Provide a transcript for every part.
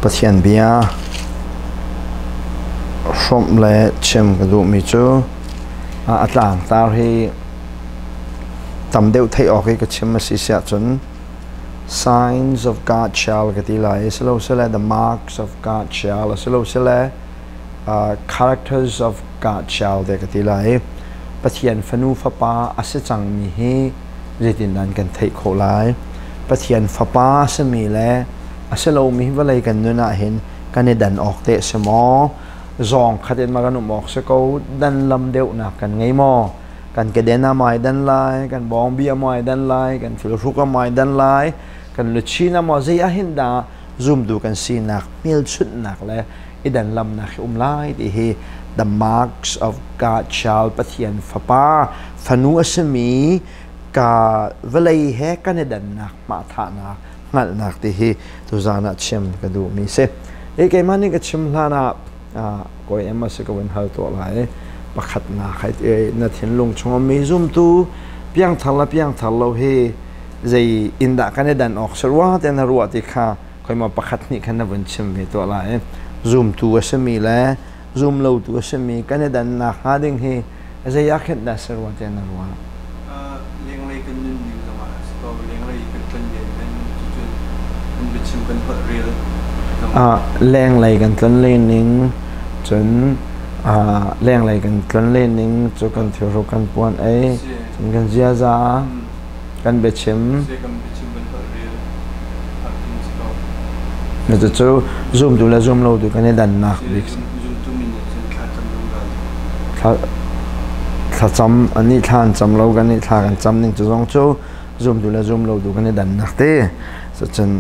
Pathian bia hrawmh le chim ka duhmi cu a tlangtar hi tam deuh theih awk i ka chim a si siah cun Signs of God shall ka ti lai. Silosile the marks of God shall silosile characters of God shall te ka ti lai. Pathian fanu fapa a si cangmi hi zeitindah kan theih khawh lai? Pathian fapa a simi le a si lomi vawlei kan nun ah hin kan i dan awk te a si maw? Zawng khat in ma kan um awk si ko, dan lam deuhnak kan ngei maw? Kan keden a mai dan lai, kan bawngbi a mai dan lai, kan thilhruk a mai dan lai, kan luchin a maw zei ah hin dah zumtu kan sinak hmelchunhnak le i dan lamnak hi um lai ti hi the marks of God shall Pathian fapa fanu a simi ka vawlei he kan i dannak hmathahnak hngalhnak ti hi tuzan ah chim ka duhmi si. I keimah nih ka chim hlan ah kawi em a si ka vun hal tuah lai. Pakhatnak hai na thinlung chung mi zumtu piangthar le piangthar lo hi zei in dah kan i dan awk si rua te na ruah ti kha khoima pakhat hnih khan na vun chim ve tuah lai. Zumtu a simi le zum lotu a simi kan i dannak hnga ding hi zei ah khin dah si rua te na ruah? Lenglei kan nunning zongah a si ko, lenglei kan tlonlen men cucun kan biachim kan holh rel zongah. Lenglei kan tlonlen ning cun lenglei kan tlonlen ning cu kan thilhruk kan puan ei cun kan ziaza kan biachim. Kan biachim kan holh rel si ko. Cucu zumtu le zumlotu kan i dannak bik. Zumtu min nih cun thlacam zungzal. Thlacam an i thla an cam lo kan i thla kan cam ning cu zong cu zumtu le zumlotu kan i dannak te. Cucun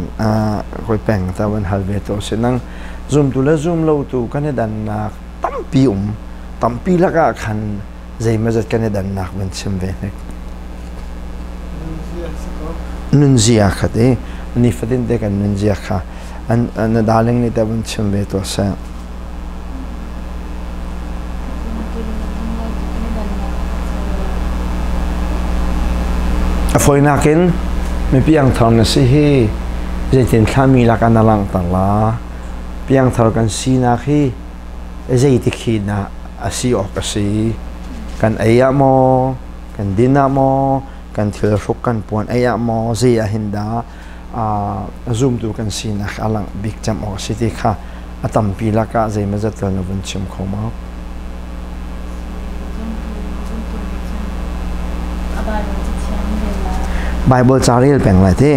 koi peng ta van hal ve to si nang zumtu le zumlotu kan i dannak tampi um tampi lakah khan zeimazat kan i dannak van chim ve hnik. Nunzia khat i nifatin te kan nunzia kha na darling nih teh van chim ve tuah seh. A fawinak in mi piangthar na si hi zeitin thlami lakah na langhter la. Piangthar kan sinak hi zeiti khi dah a si awk a si. Kan ei ah maw, kan din ah maw, kan thil hruk kan puan ei ah maw, zei ah hin dah zumtu kan sinak a langh bik cem awk a si ti kha a tampi lakah zeimawzat tal na vun chim kho maw? Bible ca rel peng lai ti.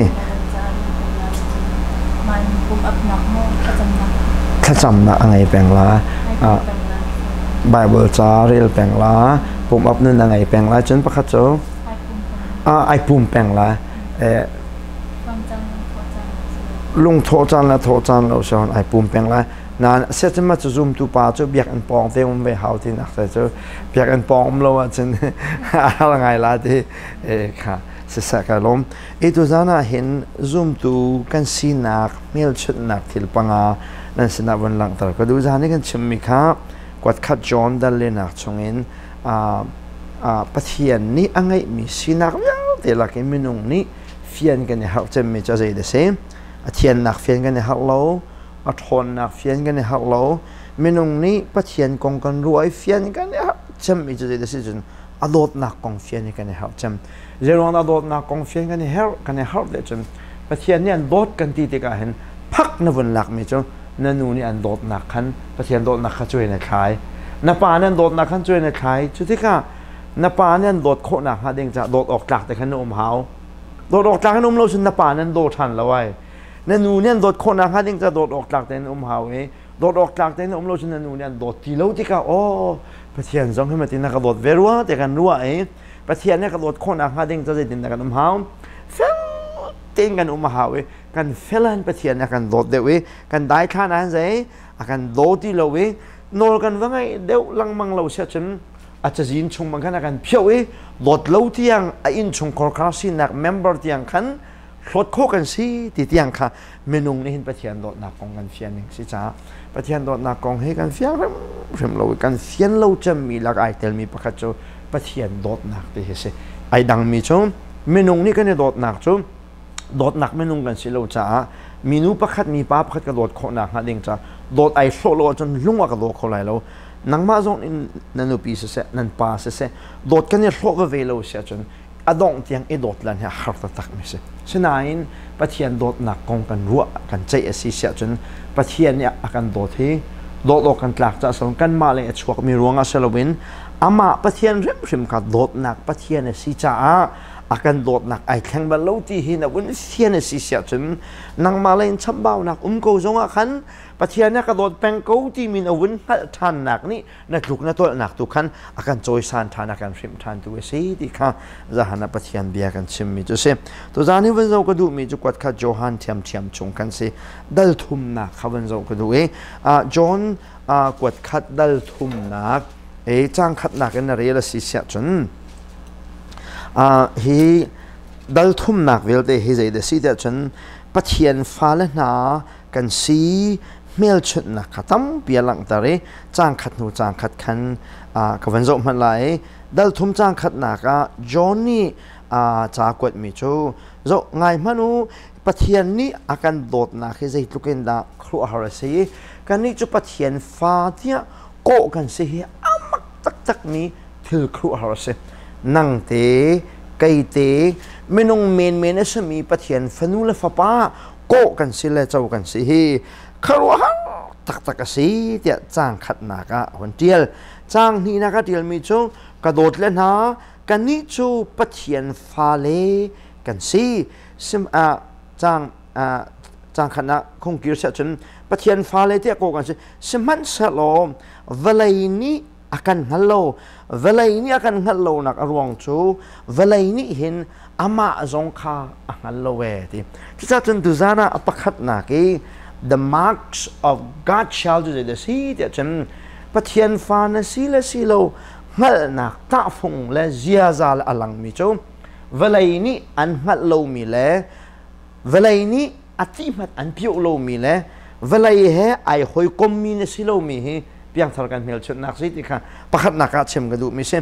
Thlacamnak a ngei peng la. Bible ca rel peng la. Pum up nun a ngei peng la. Cun pakhat cu ai pum peng la. Lungthawh caan le thawh caan lo si ai pum peng lai. Nain siacun cu zumtu pa cu biakinn pawng te um ve hau ti nak te cu biakinn pawng um lo ahcun a har ngai la ti kha siseh ka lawm. I tuzan ah hin zumtu kan sinak hmelchunhnak thil panga nan sinah vun langhter ka duh. Zan i kan chimmi kha kuatkhat John Dallenak chungin Pathian nih a ngeihmi sinak vialte lak i minung nih fian kan i harh cemmi cu a zei dah si? A thiannak fian kan i harh lo, a ṭhawnnak fian kan i harh lo. Minung nih Pathian kong kan ruah i fian kan i harh cemmi cu zei dah si cun a dawtnak kong fian hi kan i harh cem. Zeiruang dah dawtnak kong fian kan i herh kan i harh te cun Pathian nih an dawt kan ti tikah hin phak na vun lakmi cu na nu nih an dawtnak khan Pathian dawtnak kha cuai na thlai. Na pa nih an dawtnak khan cuai na thlai. Cu tikah na pa nih an dawt khawhnak hnga ding caah dawt awk tlak te khan na um hau. Dawt awk tlak in um lo cun na pa nih an daw ṭhan lo ai. Na nu nih an dawt khawhnak hnga ding caah dawt awk tlak tein um hau i dawt awk tlak tein um lo cun na nu nih an dawt ti lo tikah aw Pathian zong hi matin na ka dawt ve rua ti kan ruah i Pathian nih ka dawt khawhnak hnga ding ca zeitin dah kan um hau. Fel tein kan um a hau i kan fel Pathian nih a kan dawt deuh i kan daithlan ah zei a kan daw ti lo i nawl kan va ngaih deuh lengmang lo siah cun a cazin chung bang khan a kan phioh i dawt lo tiang a inn chungkhar kha sinak member tiang khan hlawt khawh kan si ti tiang kha minung nih hin Pathian dawtnak kong kan fian ning si caah Pathian dawtnak kong hi kan fiang hrimhrim lo i kan fian lo cemmi lak ai telmi pakhat cu Pathian dawtnak ti hi si. Ai dangmi cu minung nih kan i dawtnak cu dawtnak minung kan si lo caah Minu pakhat mipa pakhat ka dawt khawh nak hnga ding ca dawt ai hlawh lo ahcun lung a ka daw kho lai lo. Nangmah zong in na nupi siseh, nan pa siseh, dawt kan i hlawh ve ve lo si ahcun a dongh tiang i dawt lan hi a har taktak mi si. Sinain Pathian dawtnak kong kan ruah kan ceih a si si ahcun Pathian nih a kan dawt hi dawt awk kan tlak caah si kanmah lei a chuakmi ruangah si loin amah Pathian hrimhrim kha dawtnak Pathian a si caah a kan dawtnak ai thleng bal lo ti hi na vun fian a si si ahcun nangmah lei in chambaunak um ko zongah khan Pathian nih a ka dawt peng ko timi na vun hngalh ṭhannak nih na tluk na tolhnak tu khan a kan cawisan ṭhan a kan hrimh ṭhan tu a si ti kha zahan ah Pathian bia kan chimmi cu si. Tuzaan hi vun zoh ka duhmi cu kuat kha Johan ṭhiamṭhiam chung kan si. Dal thumnak kha vun zoh ka duh i John kuat khat dal thumnak e cang khatnak in na rel a si siah cun hi dal thumnak vialte hi zei dah si tiah cun Pathian fale hna kan si hmelchunhnak kha tampi a langhter i caang khat hnu caang khat khan ka van zoh hmanh lai. Dal thum caang khatnak ah John nih ca kuatmi cu zoh ngai hmanh u. Pathian nih a kan dawtnak hi zeitluk in dah khuaruahhar a si. Kannih cu Pathian fa tiah kawh kan si hi amak taktakmi thil khuaruahhar a si. Nang te, kei te, minung menmen a simi Pathian fanu le fapa kawh kan si le co kan si hi khuaruahhar taktak a si tiah caang khatnak ah a hun ṭial. Caang hnihnak a ṭialmi cu ka dawt le hna, kannih cu Pathian fale kan si. Sim caang caang khatnak khungkir siah cun Pathian fale tiah kawh kan si. Sihmanhsehlaw vawlei nih a kan hngal lo. Vawlei nih a kan hngalh lonak a ruang cu vawlei nih hin amah zong kha a hngal lo ee ti. Cucaah cun tuzaan ah a pakhatnak i the marks of God shall cu zeidah si tiah cun Pathian fa na si le si lo hngalhnak tahfung le ziaza le a langmi cu vawlei nih an hngalh lomi le vawlei nih a tihmat an pioh lomi le vawlei he ai hawikommi na si lomi hi piangthar kan hmelchunhnak si ti kha pakhatnak ah chim ka duhmi si.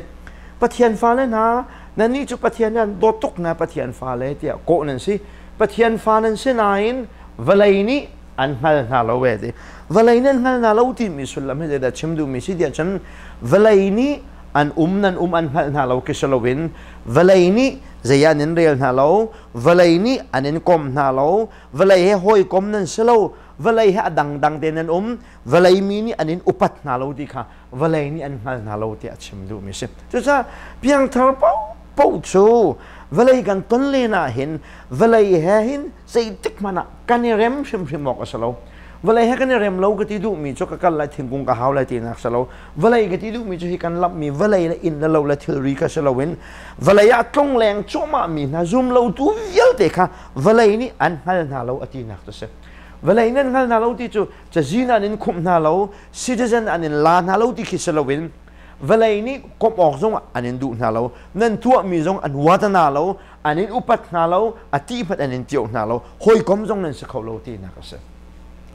Pathian fale hna, nannih cu Pathian nih an dawt tuk hna. Pathian fale tiah kawh nan si. Pathian fa nan si nain vawlei nih an hngal hna lo ve ti. Vawlei nih an hngal hna lo timi sullam hi zeidah chim duhmi si tiah cun vawlei nih an um nan um an hngalh hna lo khi si loin vawlei nih zei ah nan rel hna lo, vawlei nih an in kom hna lo, vawlei he hawikom nan si lo, vawlei he a dangdang te nan um, vawlei mi nih an in upat hna lo ti kha vawlei nih an hngal hna lo tiah a chim duhmi si. Cucaah piangthar paohpaoh cu vawlei kan ton len ah hin vawlei he hin zeitik hmanh ah kan i rem hrimhrim awk a si lo. Vawlei he kan i rem lo ka ti duhmi cu ka kal lai, thingkung ka hau lai tinak si lo. Vawlei ka ti duhmi cu hi kan lamhmi vawlei le inn le lo le thilri kha si loin vawlei ah tlongleng cuahmahmi hna zumlotu vialte kha vawlei nih an hngal hna lo a tinak cu si. Vawlei nan hngal hna lo ti cu cazin an in khumh hna lo, citizen an in la hna lo ti khi si loin vawlei nih komh awk zong an in duh hna lo, nan tuahmi zong an huat hna lo, an in upat hna lo, a ti hmanh an in tioh hna lo, hawikom zong nan si kho lo tinak a si.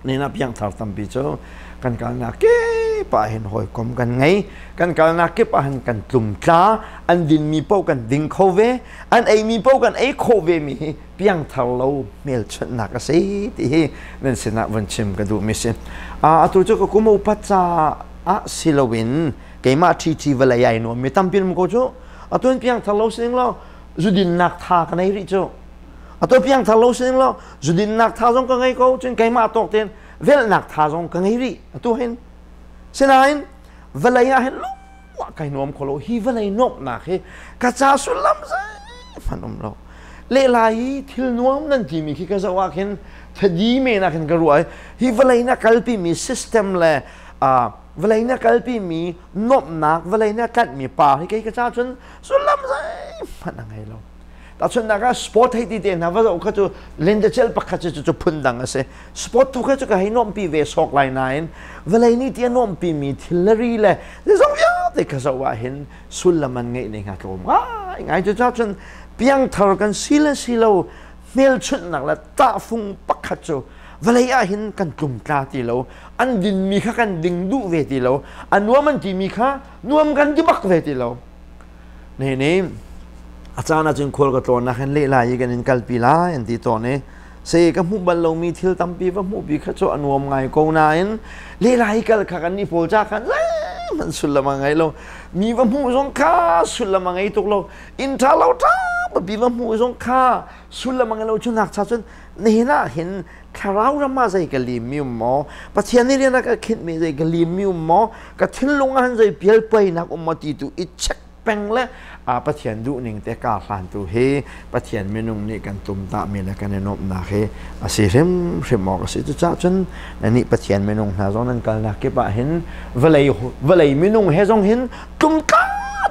Nina piangthar tampi cu kan kalnak kip ah hin hawikom kan ngei, kan kalnak kip ah hin kan tlumtla, an dinmi paoh kan ding kho ve, an eimi paoh kan ei khawh ve mi hi piangthar lo hmelchunhnak a si ti hi nan sinah vun chim ka duhmi si. Atu cu ka kum upat caah si loin keimah ṭhiṭhi vawlei ai nuammi tampi um ko cu. Atu in piangthar lo sining law zudinnak tha ka nei rih cu. Atu piangthar lo sining law zudinnak tha zong ka ngei ko, cun keimah tawk tein velhnak tha zong ka ngei rih atu hin. Sinain vawlei ah hin lungwah kai nuam kho lo. Hi vawlei nuamhnak hi ka ca sullam zeihmanh um lo. Lehla hi thil nuam nan timi khi ka zoh ah khin thadi men ah khin ka ruah. Hi vawlei na kalpimi system le vawlei na kalpimi nuamhnak, vawlei na tlanhmi pa hi kei ka ca cun sullam zeihmanh a ngei lo. Tahchunhnak ah sport hei ti te hna va zoh kha cu lentecel pakhat cu cu phun dang a si. Sport tu kha cu ka hei nuamhpi ve sawk lai nain vawlei nih ti a nuamhpi mi thil le ri le zeizong vialte kha zoh ah hin sullam an ngeih ning a tlawm ngai ngai. Cucaah cun piangthar kan si le si lo hmelchunhnak le tahfung pakhat cu vawlei ah hin kan tlumtla ti lo, an dinmi kha kan ding duh ve ti lo, a nuam an timi kha nuam kan ti bak ve ti lo. Ne ne a caan ahcun khual ka tlawn nak hin lehla i kan in kalpi lai an ti tawn i Se ka hmuh bal lomi thil tampi va hmuh pi kha cu a nuam ngai ko nain lelai kal kha kan nih pawl ca khan zeihmanh sullam a ngei lo. Mi va hmuh zong kha sullam a ngei tuk lo. Inn ṭha lo ṭha papi va hmuh zong kha sullam a ngei lo. Cu nak cha cun nihin ah hin thlarau ram ah zei ka lim mi um maw, Pathian nih rian a ka khinh mi zei ka lim mi um maw, ka thinlung ah hin zei pialpainak um maw ti tu i check peng le a Pathian duhning te ka hlan tu hi Pathian minung nih kan tumtah mi le kan i nuamhnak hi a si hrimhrim awk a si. Cucaah cun nih Pathian minung hna zong nan kalnak kip ah hin vawlei vawlei minung he zong hin tlumtla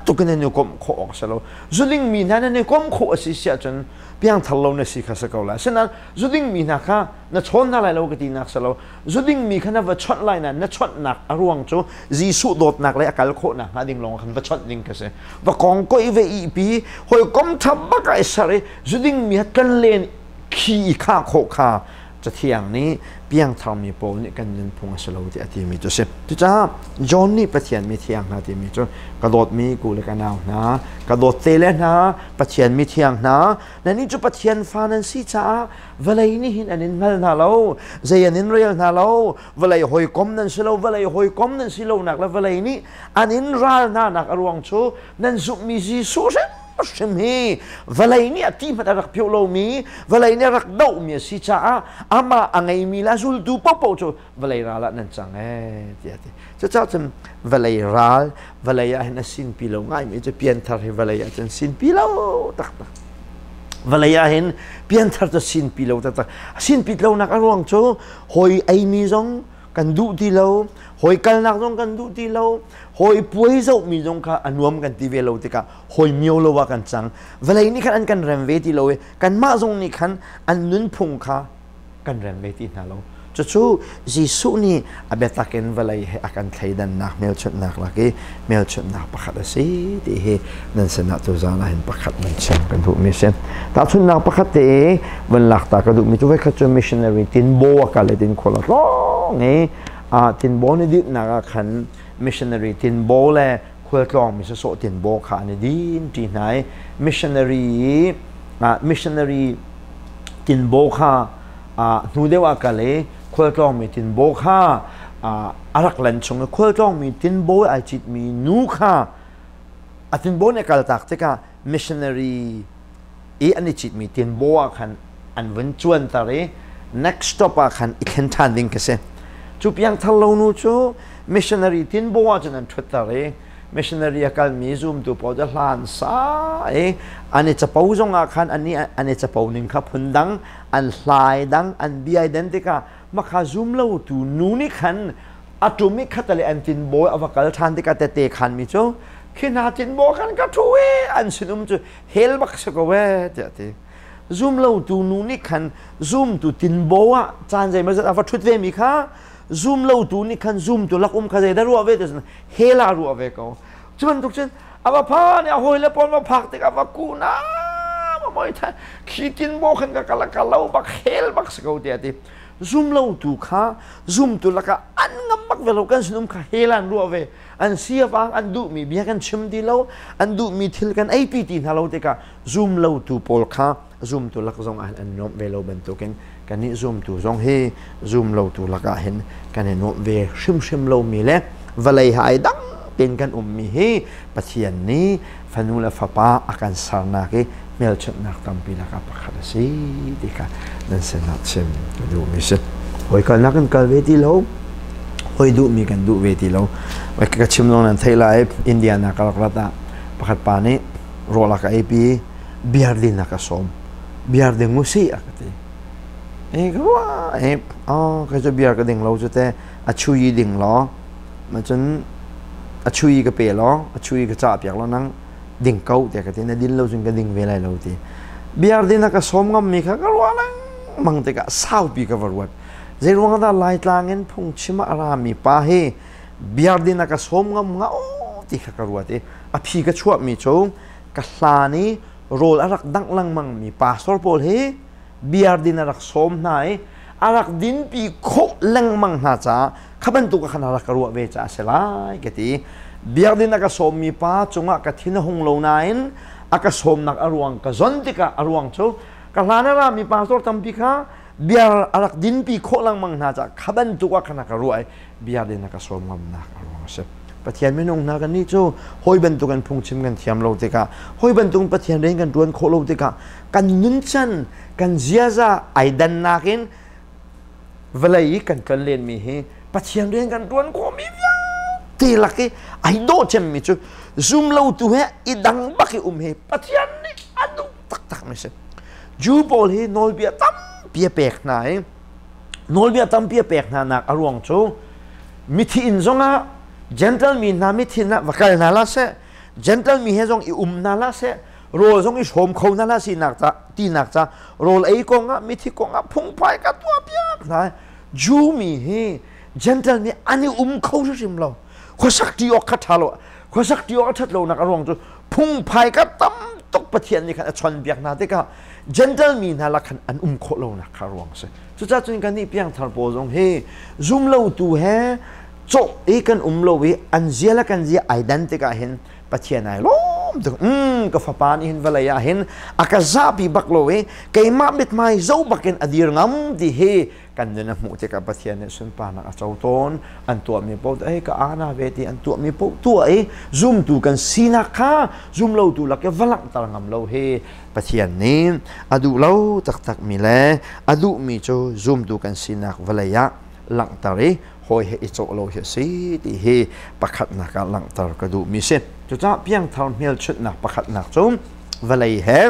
tuk in nan i komh khawh awk a si lo. Zuling mi hna nan i komh khawh a si si ahcun piangthar lo na si kha si ko lai. Asinain zuding mi hna kha na chawn hna lai lo ka tinak si lo. Zuding mi kha na va chawnh lai na na chawnhnak a ruang cu Jesuh dawtnak le a kal khawhnak hnga ding lawng khan va chawnh ding ka si. Va kong koi ve i pi hawi kom tha bak ai sar i zuding mi ha tlan len khi i kha khawh kha Cathiang nih piangthar mi pawl nih kan nunphung a si lo ti a timi cu a si. Cucaah John nih Pathian mi thiang hna timi cu ka dawtmi ku le ka nau hna, ka dawt te le hna, Pathian mi thiang hna, nannih cu Pathian fa nan si caah vawlei nih hin an in hngal hna lo, zei an in rel hna lo, vawlei hawikom nan si lo, vawlei hawikom nan si lonak le vawlei nih an in ral hna nak a ruang cu nan zumhmi Jesuh hrim hi vawlei nih a ti hmanh a rak pheuh lomi, vawlei nih a rak dohmi a si caah amah a ngeimi le a zultu paohpaoh cu vawlei ral ah nan cang ee tiah a ti. Cucaah cun vawlei ral, vawlei ah hin a sinpi lo ngaimi cu pianthar hi vawlei ah cun sinpi lo taktak. Vawlei ah hin pianthar cu sinpi lo taktak. Sinpi lonak a ruang cu hawi eimi zong kan duh ti lo, hawi kalnak zong kan duh ti lo, hawi puai zohmi zong kha a nuam kan ti ve lo tikah hawi mio lo ah kan cang. Vawlei nih khan an kan rem ve ti lo i kanmah zong nih khan an nunphung kha kan rem ve ti hna lo. Cucu Jesuh nih a biatak in vawlei he a kan thleidannak hmelchunhnak lak i hmelchunhnak pakhat a si ti hi nan sinah tuzaan ah hin pakhat nan chim kan duhmi si. Tahchunhnak pakhat te i van lak ta ka duhmi cu voikhat cu missionary Tinbo a kal i Tinkhol a tlawng i Tinbo ni dinhnak ah khan missionary Tinbo le khualtlawngmi sawsawh Tinbo kha an i din ṭi hna i missionary missionary Tinbo kha hnu deuh ah kal i khualtlawngmi Tinbo kha a rak lan chung i khualtlawngmi Tinbo ai citmi nu kha a Tinbo nih a kaltak tikah missionary i an i citmi Tinbo ah khan an vun cuanter i next stop ah khan i thlen ṭhan ding ka si. Cu piangthar lo nu cu missionary Tinbo ah cun an ṭhutter i missionary a kalmi zumtu pawl cu hlan sa i an i capo zong ah khan an i capo ning kha phundang an hlai dang an biai den tikah makha zum lo tu nu nih khan a tum i khatale an tin bawi a va kal ṭhan tikah tete khan mi cu khi hna tin baw khan ka ṭhu i an sinum cu hel bak si ko e tiah ti. Zum lo tu nu nih khan zumtu tin bo ah caan zeimawzat a va ṭhut ve mi kha zum lo tu nih khan zumtu lak um kha zei dah ruah ve ti hel ah ruah ve ko. Cu bantuk cun a va phan i a hawile pawl va phak tik a va kun ah moi tha khi tin bo khan ka kala ka lo bak hel bak si ko tiah ti. Zum lo tu kha zumtu lakah an ngam bak ve lo, kan sinum kha hel an ruah ve. An si avang an duhmi bia kan chim ti lo, an duhmi thil kan ei pi ti hna lo tikah zum lo tu pawl kha zumtu lak zong ah an nuamh ve lo bantukin kannih zumtu zong hi zum lo tu lakah hin kan i nuamh ve hrimhrim lomi le vawlei ha ai dang tein kan ummi hi Pathian nih fanu le fapa a kan sernak i hmelchunhnak tampi lakah pakhat a si ti kha nan sinah chim ka duhmi si. Hawi kalnak kan kal ve ti lo, hawi duhmi kan duh ve ti lo. Ka chim zong nan theih lai, India na ka rak rat ah pakhat pa nih rawl a ka eipi, beer din a ka sawm. Beer ding u si a ka ti. E ka ruah e oh ka cu beer ka ding lo cu te a chui ding law ma cun a chui ka pe law a chui ka cah piak law nang ding ko tiah ka ti. Na din lo cun ka ding ve lai lo ti. Beer din a ka sawm ngam mi kha ka ruah lengmang tikah saupi ka va ruat. Zei ruang dah Laitlang in phungchim ah a rami pa hi beer din a ka sawm ngam nga o ti kha ka ruat i a phi ka chuahmi cu ka hlan i rawl a rak dangh lengmang mi pastor pawl hi beer din a rak sawm hna i a rak dinpi khawh lengmang hna caah kha bantuk ah khan a rak ka ruah ve caah a si lai ka ti. Beer din a ka sawmmi pa cungah ka thin a hung lo nain a ka sawmnak a ruang ka zon tikah a ruang cu ka hlan a rami pastor tampi kha Bia a rak dinpi khawh lengmang hna caah kha bantuk ah khan a ka ruah i bia din a ka sawm ngamnak a ruang a si. Pathian minung hna kan nih cu hawi bantuk in phungchim kan thiam lo tikah, hawi bantuk Pathian rian kan ṭuan khawh lo tikah kan nuncan, kan ziaza ai dannak in vawlei i kan tlonlenmi hi Pathian rian kan ṭuan khawhmi vialte lak i ai dawh cemmi cu zumlotu he i dang bak i um hi Pathian nih a duh taktakmi si. Jew pawl hi nawlbia tampi a pek hna i nawlbia tampi a pek hna nak a ruang cu mithi inn zongah Gentle mi hna mithi ah va kal hna la seh, Gentle mi he zong i um hna la seh, rawl zong i hrawm kho hna la sinak ca tinak ca rawl ei kong ah mithi kong ah phungphai ka tuah piak hna. Jew mi hi Gentle mi an i um kho hrimhrim lo. Khuasak ṭi awk kha ṭha lo. Khuasak ṭi awk a ṭhat lonak a ruang cu phungphai ka tam tuk Pathian nih khan a chawnbiak hna tikah Gentle mi hna lak khan an um khawh lonak kha ruang a si. Cucaah cun kannih piangthar pawl zong hi zumlotu he cawh i kan um lo i an zia le kan zia ai dan tikah hin Pathian ai lawm tuk. Ka fapa nih hin vawlei ah hin a ka zahpi bak lo i keimah mithmai zo bakin a dir ngam ti hi kan nun a hmuh tikah Pathian nih sunparnak a co tawn. An tuahmi paoh ei ka ana ve ti an tuahmi paoh tuah i zumtu kan sinak kha zumlotu lak i va langhter ngam lo hi Pathian nih a duh lo taktak mi le a duhmi cu zumtu kan sinak vawlei ah langhter i hawi he i cawh lo hi a si ti hi pakhatnak ah langhter ka duhmi si. Cucaah piangthar hmelchunhnak pakhatnak cu vawlei he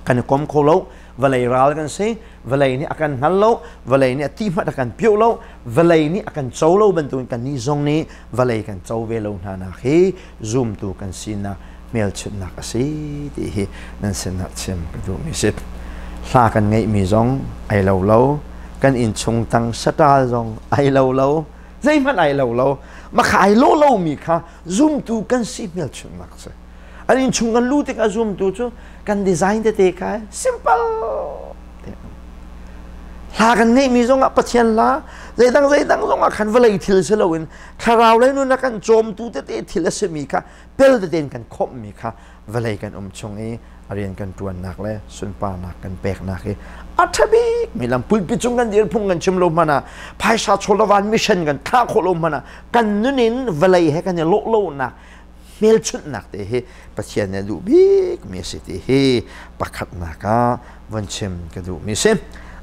kan i kom kho lo, vawlei ral kan si, vawlei nih a kan hngal lo, vawlei nih a ti hmanh a kan pioh lo, vawlei nih a kan co lo bantukin kannih zong nih vawlei kan co ve lo hna nak hi zumtu kan sinak hmelchunhnak a si ti hi nan sinah chim ka duhmi si. Hla kan ngeihmi zong ai lo lo, kan innchung tang saṭal zong ai lo lo, zeihmanh ai lo lo, makha ai lo lomi kha zumtu kan si hmelchunhnak si. An innchung kan lu tikah zumtu cu kan design tete kha simple. Hla kan ngeihmi zongah Pathian hla, zeidang zeidang zongah khan vawlei thil si loin thlarau lei nun a kan cawmtu tete thil a simi kha pel tete in kan khawmhmi kha vawlei kan um chung i a rian kan ṭuannak le sunparnak kan peknak hi a ṭha bikmi lam. Pulpit cung kan dir phung kan chim lo hmanh ah, phaisa chawlawvan mission kan thlah khawh lo hmanh ah, kan nun in vawlei he kan i lawh lonak hmelchunhnak te hi Pathian nih a duh bikmi a si ti hi pakhatnak ah von chim ka duhmi si.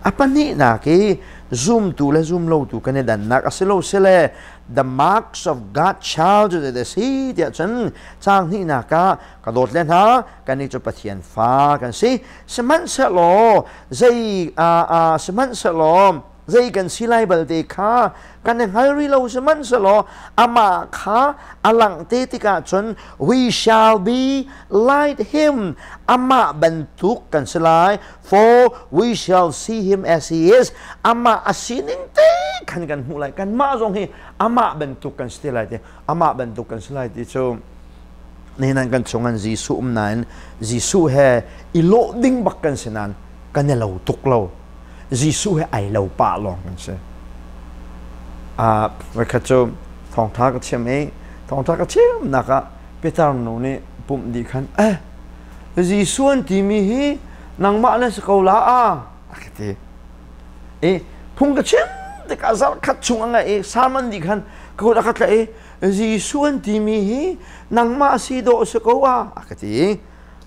A pahnihnak i zumtu le zumlotu kan i dannak a si lo sile the marks of God child cu zeidah si tiah cun caang hnihnak ah ka dawt le hna, kannih cu Pathian fa kan si, sihmanhsehlaw zei sihmanhsehlaw zei kan si lai balte kha kan i hngal rih lo, sihmanhsehlaw amah kha a langh te tikah cun we shall be like him, amah bantuk kan si lai, for we shall see him as he is, amah a sining te khan kan hmuh lai, kanmah zong hi amah bantuk kan si te lai ti. Amah bantuk kan si lai ti cu nihin kan chung an Jesuh um nain Jesuh he i lawh ding bak kan si nain kan i lo tuk lo. Jesuh he ai lo pah lawng kan si. Voikhat cu thawngṭha ka chim i thawngṭha ka chimnak ah Peter nu nih pumh dih khan, eh, Jesuh an timi hi nangmah na si ko la a a ka ti. I phung ka chim tikah zarh khat chung a ngaih i sermon dih khan ka kut a ka tlaih i Jesuh an timi hi nangmah si dawh si ko a a ka ti.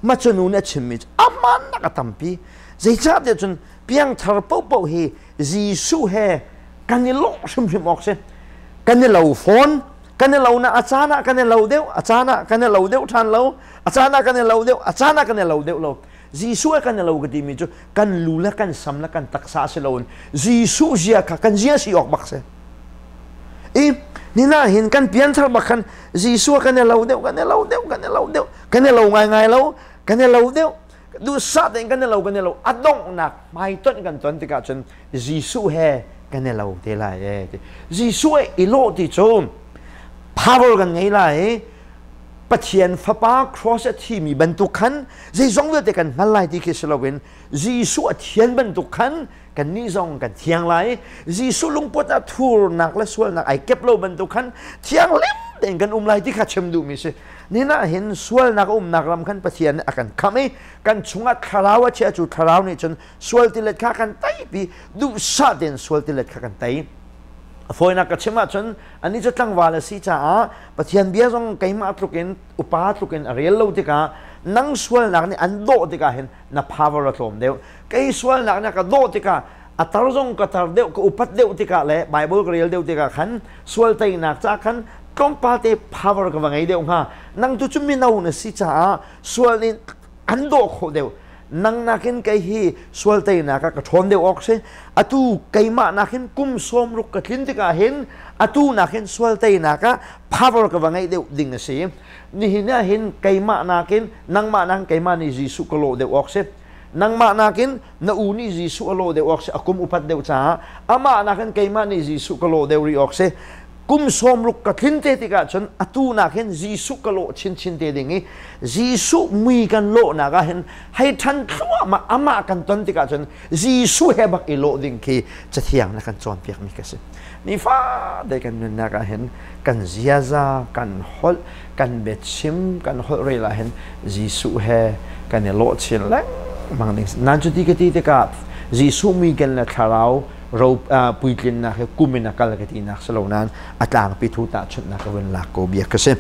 Ma cu nu nih a chimmi cu a hmaan a tampi. Zeicahtiah cun piangthar paohpaoh hi Jesuh he kan i lawh hrimhrim awk si. Kan i lo fawn, kan i lo na a caan ah kan i lo deuh, a caan ah kan i lo deuh ṭhan lo, a caan ah kan i lo deuh, a caan ah kan i lo deuh lo. Jesuh he kan i lo ka timi cu kan lu le kan sam le kan taksa si loin Jesuh zia kha kan zia si awk bak si. I nina hin kan pianthar bak khan Jesuh kan i lo deuh, kan i lo deuh, kan i lo deuh, kan i lo ngaingai lo, kan i lo deuh, duhsah tein kan i lo, kan i lo, a donghnak hmaitonh kan ton tikah cun Jesuh he kan i lo te lai e. Jesuh he i lawh ti cu power kan ngei lai i Pathian Fapa cross a thimi bantuk khan zeizong vialte kan hngal lai ti khi si loin Jesuh a thian bantuk khan kannih zong kan thiang lai. Jesuh lungput ah thurnak le sualnak ai kep lo bantuk khan thianghlim. tein kan um lai ti kha chim duhmi si. Nihin ah hin sualnak a umnak ram khan Pathian nih a kan khamh i kan chungah thlarau a chia cu thlarau nih cun sual tilet kha kan teipi, duhsah tein sual tilet kha kan tei. A fawinak ka chim ahcun anih cu tlangval a si caah Pathian bia zong keimah tlukin upa tlukin a rel lo tikah nang sualnak nih an dawh tikah hin na power a tlawm deuh. Kei sualnak nih a ka dawh tikah a tar zong ka tar deuh, ka upat deuh tikah le Bible ka rel deuh tikah khan sual teinak ca khan tlawmpal te power ka va ngei deuh hnga. Nang tu cu mino na si caah sual nih an dawh khawh deuh. Nang nakin kei hi sual teinak ah ka ṭhawn deuh awk si. Atu keimah nakin kum 60 ka tlin tikah hin atu nakin sual teinak ah power ka va ngeih deuh ding a si. Nihin ah hin keimah nakin nangmah nakin keimah nih Jesuh ka lawh deuh awk si. Nangmah nakin na u nih Jesuh a lawh deuh awk si, a kum upat deuh caah amah nakin keimah nih Jesuh ka lawh deuh rih awk si. Kum 60 ka tlin te tikah cun atu nak hin Jesuh ka lawh chinchin te ding i Jesuh mui kan lawhnak ah hin hei ṭhan thluahmah amah kan ton tikah cun Jesuh he bak i lawh ding khi Cathiang na kan cawnpiakmi ka si. Nifate kan nunnak ah hin kan ziaza, kan holh, kan biachim, kan holh rel ah hin Jesuh he kan i lawh chin lengmang ding. Nan cuti ka ti tikah Jesuh mui ken le thlarau ro puitlinnak hi kum in a kal ka tinak si lo nain a tlangpi thu tahchunhnak ka vun lak ko bia ka si.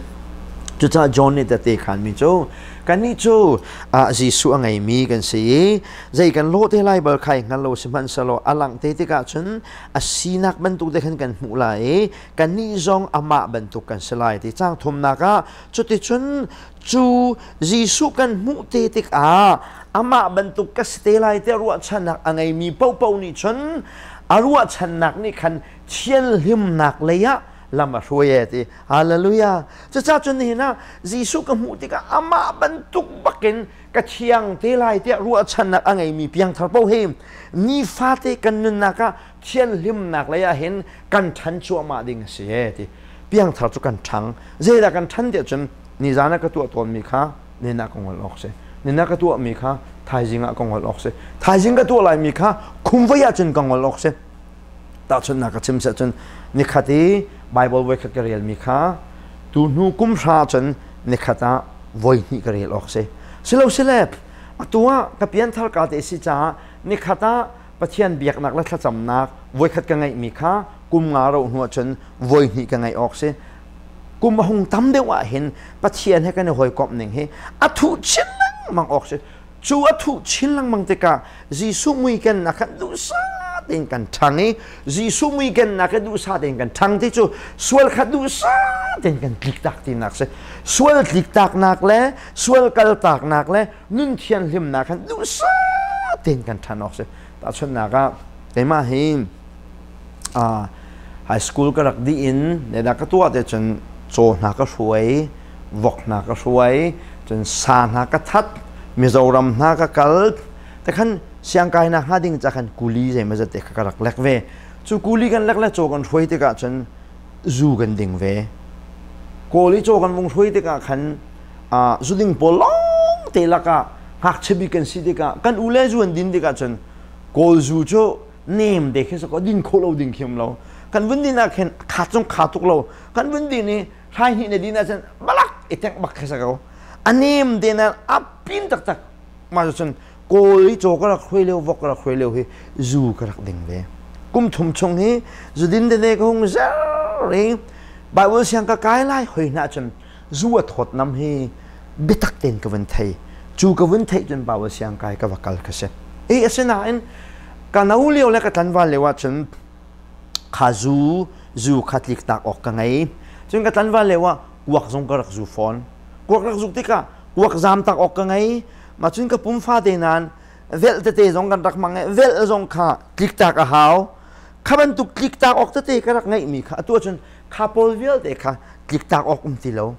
Cucaah John nih tete khanmi cu kannih cu Jesuh a ngeimi kan si i zei kan lawh te lai bal khai hngal lo sihmanhsehlaw a langh te tikah cun a sinak bantuk te khan kan hmuh lai i kannih zong amah bantuk kan si lai ti cang thumnak ah cuticun cu Jesuh kan hmuh te tikah amah bantuk ka si te lai tiah ruahchannak a ngeimi paohpaoh nih cun a ruahchannak nih khan thianhlimnak lei ah lam a hruai e ti. Hallelujah. Cucaah cun nihin ah Jesuh ka hmuh tikah amah bantuk bakin ka thiang te lai tiah ruahchannak a ngeimi piangthar paoh hi nifate kan nunnak ah thianhlimnak lei ah hin kan ṭhan cuahmah ding a si e ti. Piangthar cu kan ṭhang. Zeidah kan ṭhan tiah cun nizan ah ka tuah tawnmi kha nin ah ka ngol awk si. Nin ah ka tuahmi kha thaizing ah ka ngol awk si. Thaizing ka tuah laimi kha khumvei ah cun ka ngol awk si. Tahchunhnak ka chim cun nikhat i Bible voikhat ka relmi kha tu hnu kum hra cun nikhat ah voi hnih ka rel awk si. Silo sile atu ah ka pianthar ka te si caah nikhat ah Pathian biaknak le thlacamnak voikhat ka ngeihmi kha kum nga ro hnu ah cun voi hnih ka ngeih awk si. Kum a hung tam deuh ah hin Pathian he kan i hawikomh ning hi a thuh chin lengmang awk si. Cu a thuh chin lengmang tikah Jesuh muiken nak khan duhsah tein kan ṭhang i Jesuh muiken nak he duhsah tein kan ṭhang ti cu sual kha duhsah tein kan tliktak tinak si. Sual tliktaknak le sual kaltaknak le nun thianhlimnak khan duhsah tein kan ṭhan awk si. Tahchunhnak ah keimah hi high school ka rak dih in ne ka tuah te cun caw hna ka hruai, vok hna ka hruai, cun sa hna ka that, Mizoram hna ka kal. Te khan siangkainak hnga ding ca khan kuli zeimazat te kha ka rak lek ve. Cu kuli kan lek le caw kan hruai tikah cun zu kan ding ve. Kawl i caw kan vung hruai tikah khan zu ding pawl lawng te lakah ngakchia bik kan si tikah kan u le zu an din tikah cun Kawl zu cu nem te khi sakaw din khawh lo ding khi um lo. Kan vun din ah khin kha cung kha tuk lo. Kan vun din i hrai hnih na din ahcun balak i tengh bak khi sakaw. A nem te na a pin taktak. Mah cun Kawl i caw ka rak hruai lio, vok ka rak hruai lio hi zu ka rak ding ve. Kum thum chung hi zudin tete ka hung zer i Bible siang ka kai lai hoi hna cun zu a thawt nam hi biatak tein ka vun thei. Cu ka vun theih cun Bible siang kai ka va kal ka si. E asinain ka no lio le ka tlanval lio ahcun kha zu zu kha tlik tak awk ka ngei. Cun ka tlanval lio ah kuak zong ka rak zu fawn. Kuak rak zuk tikah kuak zam tak awk ka ngei. Mah cun ka pum fate nain velh tete zong kan rak hmang i velh zong kha tliktak a hau. Kha bantuk tliktak awk tete ka rak ngeihmi kha atu ahcun kha pawl vialte kha tliktak awk um ti lo.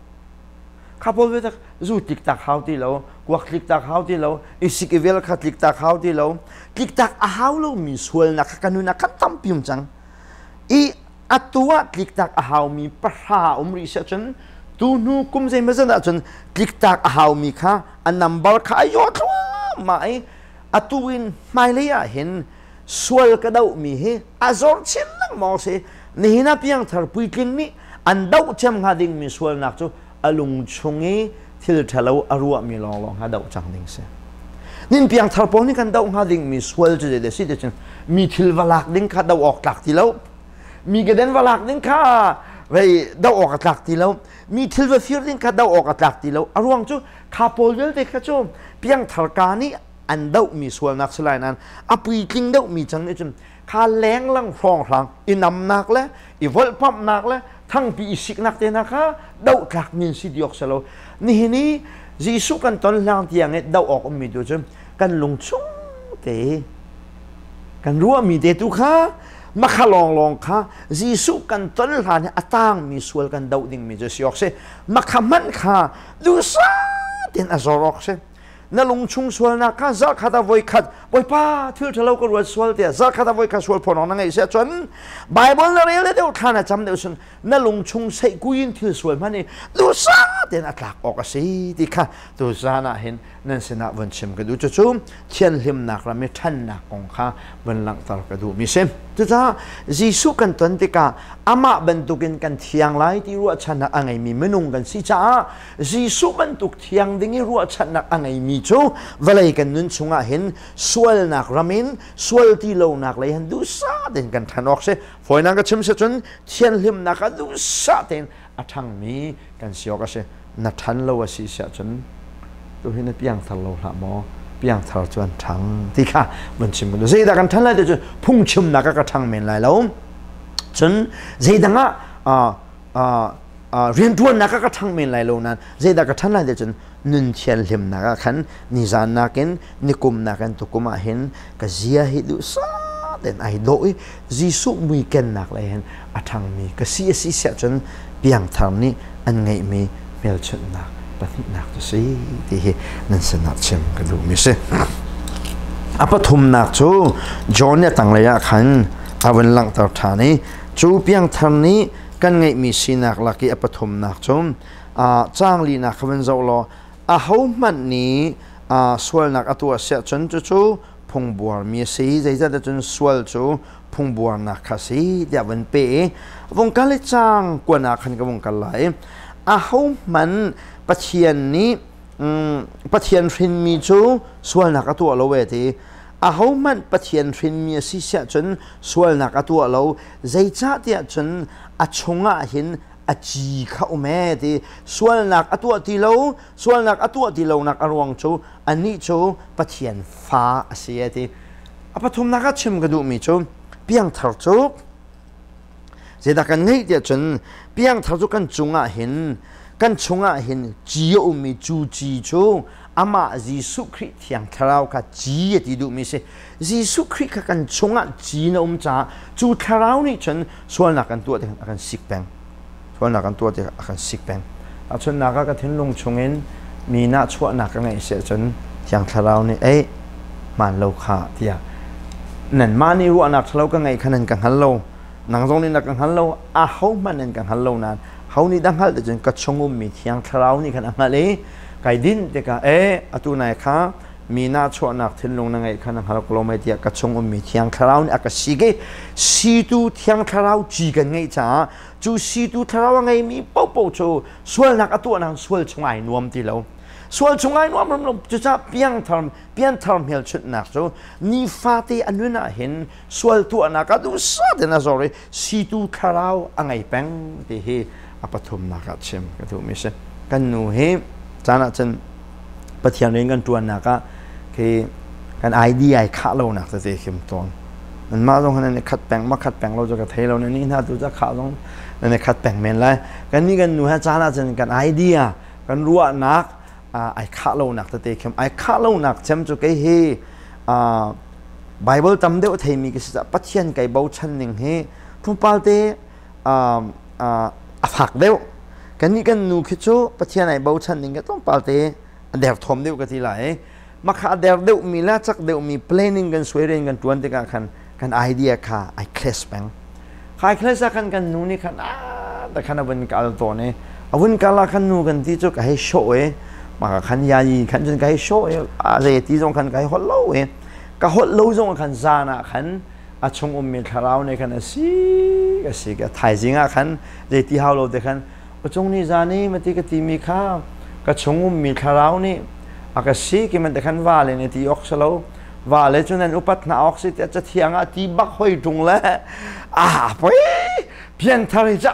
Kha pawl vialte zu tliktak hau ti lo, kuak tliktak hau ti lo, isik i vel kha tliktak hau ti lo. Tliktak a hau lomi sualnak kha ka nun ah khan tampi um cang. I atu ah tliktak a haumi pahra um rih siah cun tu hnu kum zeimawzat ahcun tliktak a haumi kha a number kha a yaw thluahmah i atu in hmailei ah hin sual ka dohmi hi a zor chin lengmang si. Nihin ah piangthar puitling nih An doh cem hnga dingmi sualnak cu a lung chung i thil ṭhalo a ruahmi lawnglawng kha doh cang ding si. Nin piangthar pawl nih kan doh hnga dingmi sual cu zei si ti mi thil va lak ding kha doh awk tlak ti lo. Mi keden va lak ding kha vei doh awk a tlak ti lo. Mi thil va fir ding kha doh awk a tlak ti lo. A ruang cu kha pawl vialte kha cu piangthar ka nih an dohmi sualnak si lai nain a puitling deuhmi cang nih cun kha lenglang hrawnghrang i namnak le i volhpamhnak le thangpi i siknak te hna kha dohtlak min si ti awk si lo. Nihin i Jesuh kan ton hlang tiang i doh awk ummi tu cu kan lung chung te kan ruahmi te tu kha makha lawnglawng kha Jesuh kan ton hlan i a tangmi sual kan doh dingmi cu si awk si. Makha hmanh kha duhsah tein a zor awk si. Na lungchung sualnak kha zarhkhat ah voikhat Bawipa, thil ṭhalo ka ruat sual tiah zarhkhat ah voikhat sual phawn awk na ngeih si ahcun Bible na rel deuh thla na cam deuh cun na lungchung seihkui in thil sual hmanh i duhsah tein a tlak awk a si ti kha tuzan ah hin nan sinah vun chim ka duh. Cucu thianhlimnak ram i ṭhannak kong kha vun langhter ka duhmi si. Cucaah Jesuh kan ton tikah amah bantukin kan thiang lai ti ruahchannak a ngeimi minung kan si caah Jesuh bantuk thiang ding i ruahchannak a ngeimi cu vawlei kan nun chungah hin sualnak ram in sual ti lonak lei han duhsah tein kan ṭhan awk si. Fawinak ka chim si cun thianhlimnak ah duhsah tein a ṭhangmi kan si awk a si. Na ṭhan lo a si siah cun tuhi na piangthar lo hlah maw? Piangthar cu an ṭhang ti kha vun chim ka duh. Zeidah kan ṭhan lai ti cun phungchimnak ah ka ṭhang men lai lo. Cun zeidang ah rianṭuannak ah ka ṭhang men lai lo nain zeidah ka ṭhan lai ti cun nun thianhlimnak ah khan nizan nakin nikum nakin tukum ah hin ka zia hi duhsah tein ai dawh i Jesuh mui kennak lei hin a ṭhangmi ka si a si siah cun piangthar nih an ngeihmi hmelchunhnak pahnihnak cu si ti hi nan sinah chim ka duhmi si. A pathumnak cu John nih a tanglei ah khan a vun langhter ṭhan i cu piangthar nih kan ngeihmi sinak lak i a pathumnak cu caang linak kha van zoh law ahohmanh nih sualnak a tuah siah cun cucu phungbuarmi a si, zeicahtiah cun sual cu phungbuarnak kha si tiah van pe i vung kal i caang kuan ah khan ka vung kal lai. Ahohmanh Pathian nih Pathian hrinmi cu sualnak a tuah lo e ti. Ahohmanh Pathian hrinmi a si siah cun sualnak a tuah lo, zeicahtiah cun a chungah hin a ci kha um ee ti. Sualnak a tuah ti lo, sualnak a tuah ti lonak a ruang cu anih cu Pathian fa a si ee ti. A pathumnak ah chim ka duhmi cu piangthar cu zeidah kan ngeih tiah cun piangthar cu kan cungah hin kan chungah hin ci a ummi cu ci cu amah Jesuh Khrih Thiang Thlarau kha ci a ti duhmi si. Jesuh Khrih kha kan chungah ci na um caah cu Thlarau nih cun sualnak kan tuah tikah a kan sik peng. Sualnak kan tuah tikah a kan sik peng. Ahchunnak ah ka thinlung chungin mi nahchuahnak ka ngeih si ahcun Thiang Thlarau nih ei hmaan lo kha tiah nanmah nih ruahnak ṭhalo ka ngeih kha nan ka hngal lo, nang zong nih na ka hngal lo, ahohmanh nan ka hngal lo nain ho nih dah hngalh ti cun ka chung ummi Thiang Thlarau nih khan a hngalh i kai dinh tikah e atu nai kha mi nahchuahnak thinlung na ngeih kha na hngal ko lo mei tiah ka chung ummi Thiang Thlarau nih a ka sik i situ Thiang Thlarau ci kan ngeih caah cu situ Thlarau a ngeimi paohpaoh cu sualnak a tuahnak sual chung ai nuam ti lo, sual chung ai nuam lo. Cucaah piangthar pianthar hmelchunhnak cu nifate a nun ah hin sual tuahnak ah duhsah tein a zor i situ Thlarau a ngei peng ti hi a pathumnak ah chim ka duhmi si. Kan nu hi caan ah cun Pathian rian kan ṭuannak ah khi kan ID ai khah lonak tete khim tawn. Nanmah zong nan i khat peng ma khat peng lo cu ka thei lo, nan nih hna tu ca khah zong nan i khat peng men lai. Kan nih kan nu he caan ah cun kan idea, kan ruahnak ai khah lonak tete khim. Ai khah lonak cem cu kei hi Bible tam deuh theimi ka si caah Pathian kai bochan ning hi tlawmpal te a fak deuh. Kannih kan nu khi cu Pathian ai bochan ning ka tlawmpal te a derthawm deuh ka ti lai. Makha a der deuhmi le cak deuhmi planning kan suai rian kan ṭuan tikah khan kan idea kha ai clash peng. Khai clash ah khan kan nu nih khan ta khan a vun kal tawn i a vun kal ah khan nu kan ti cu ka hei show i maka khan yayi khan cun ka hei show i a zei ti zong khan ka hei holh lo i ka holh lo zong khan zan ah khan A chung ummi thlarau nih khan a si a si ka thaizing ah khan zeiti hau lo te khan Pacung ni zan i mati ka timi kha ka chung ummi thlarau nih a ka si ki man te khan va le ne ti ok salo va le cu nan upat hna ok si tiah cathiang ah ti bak hoi ṭung le a poi pianthar hi ca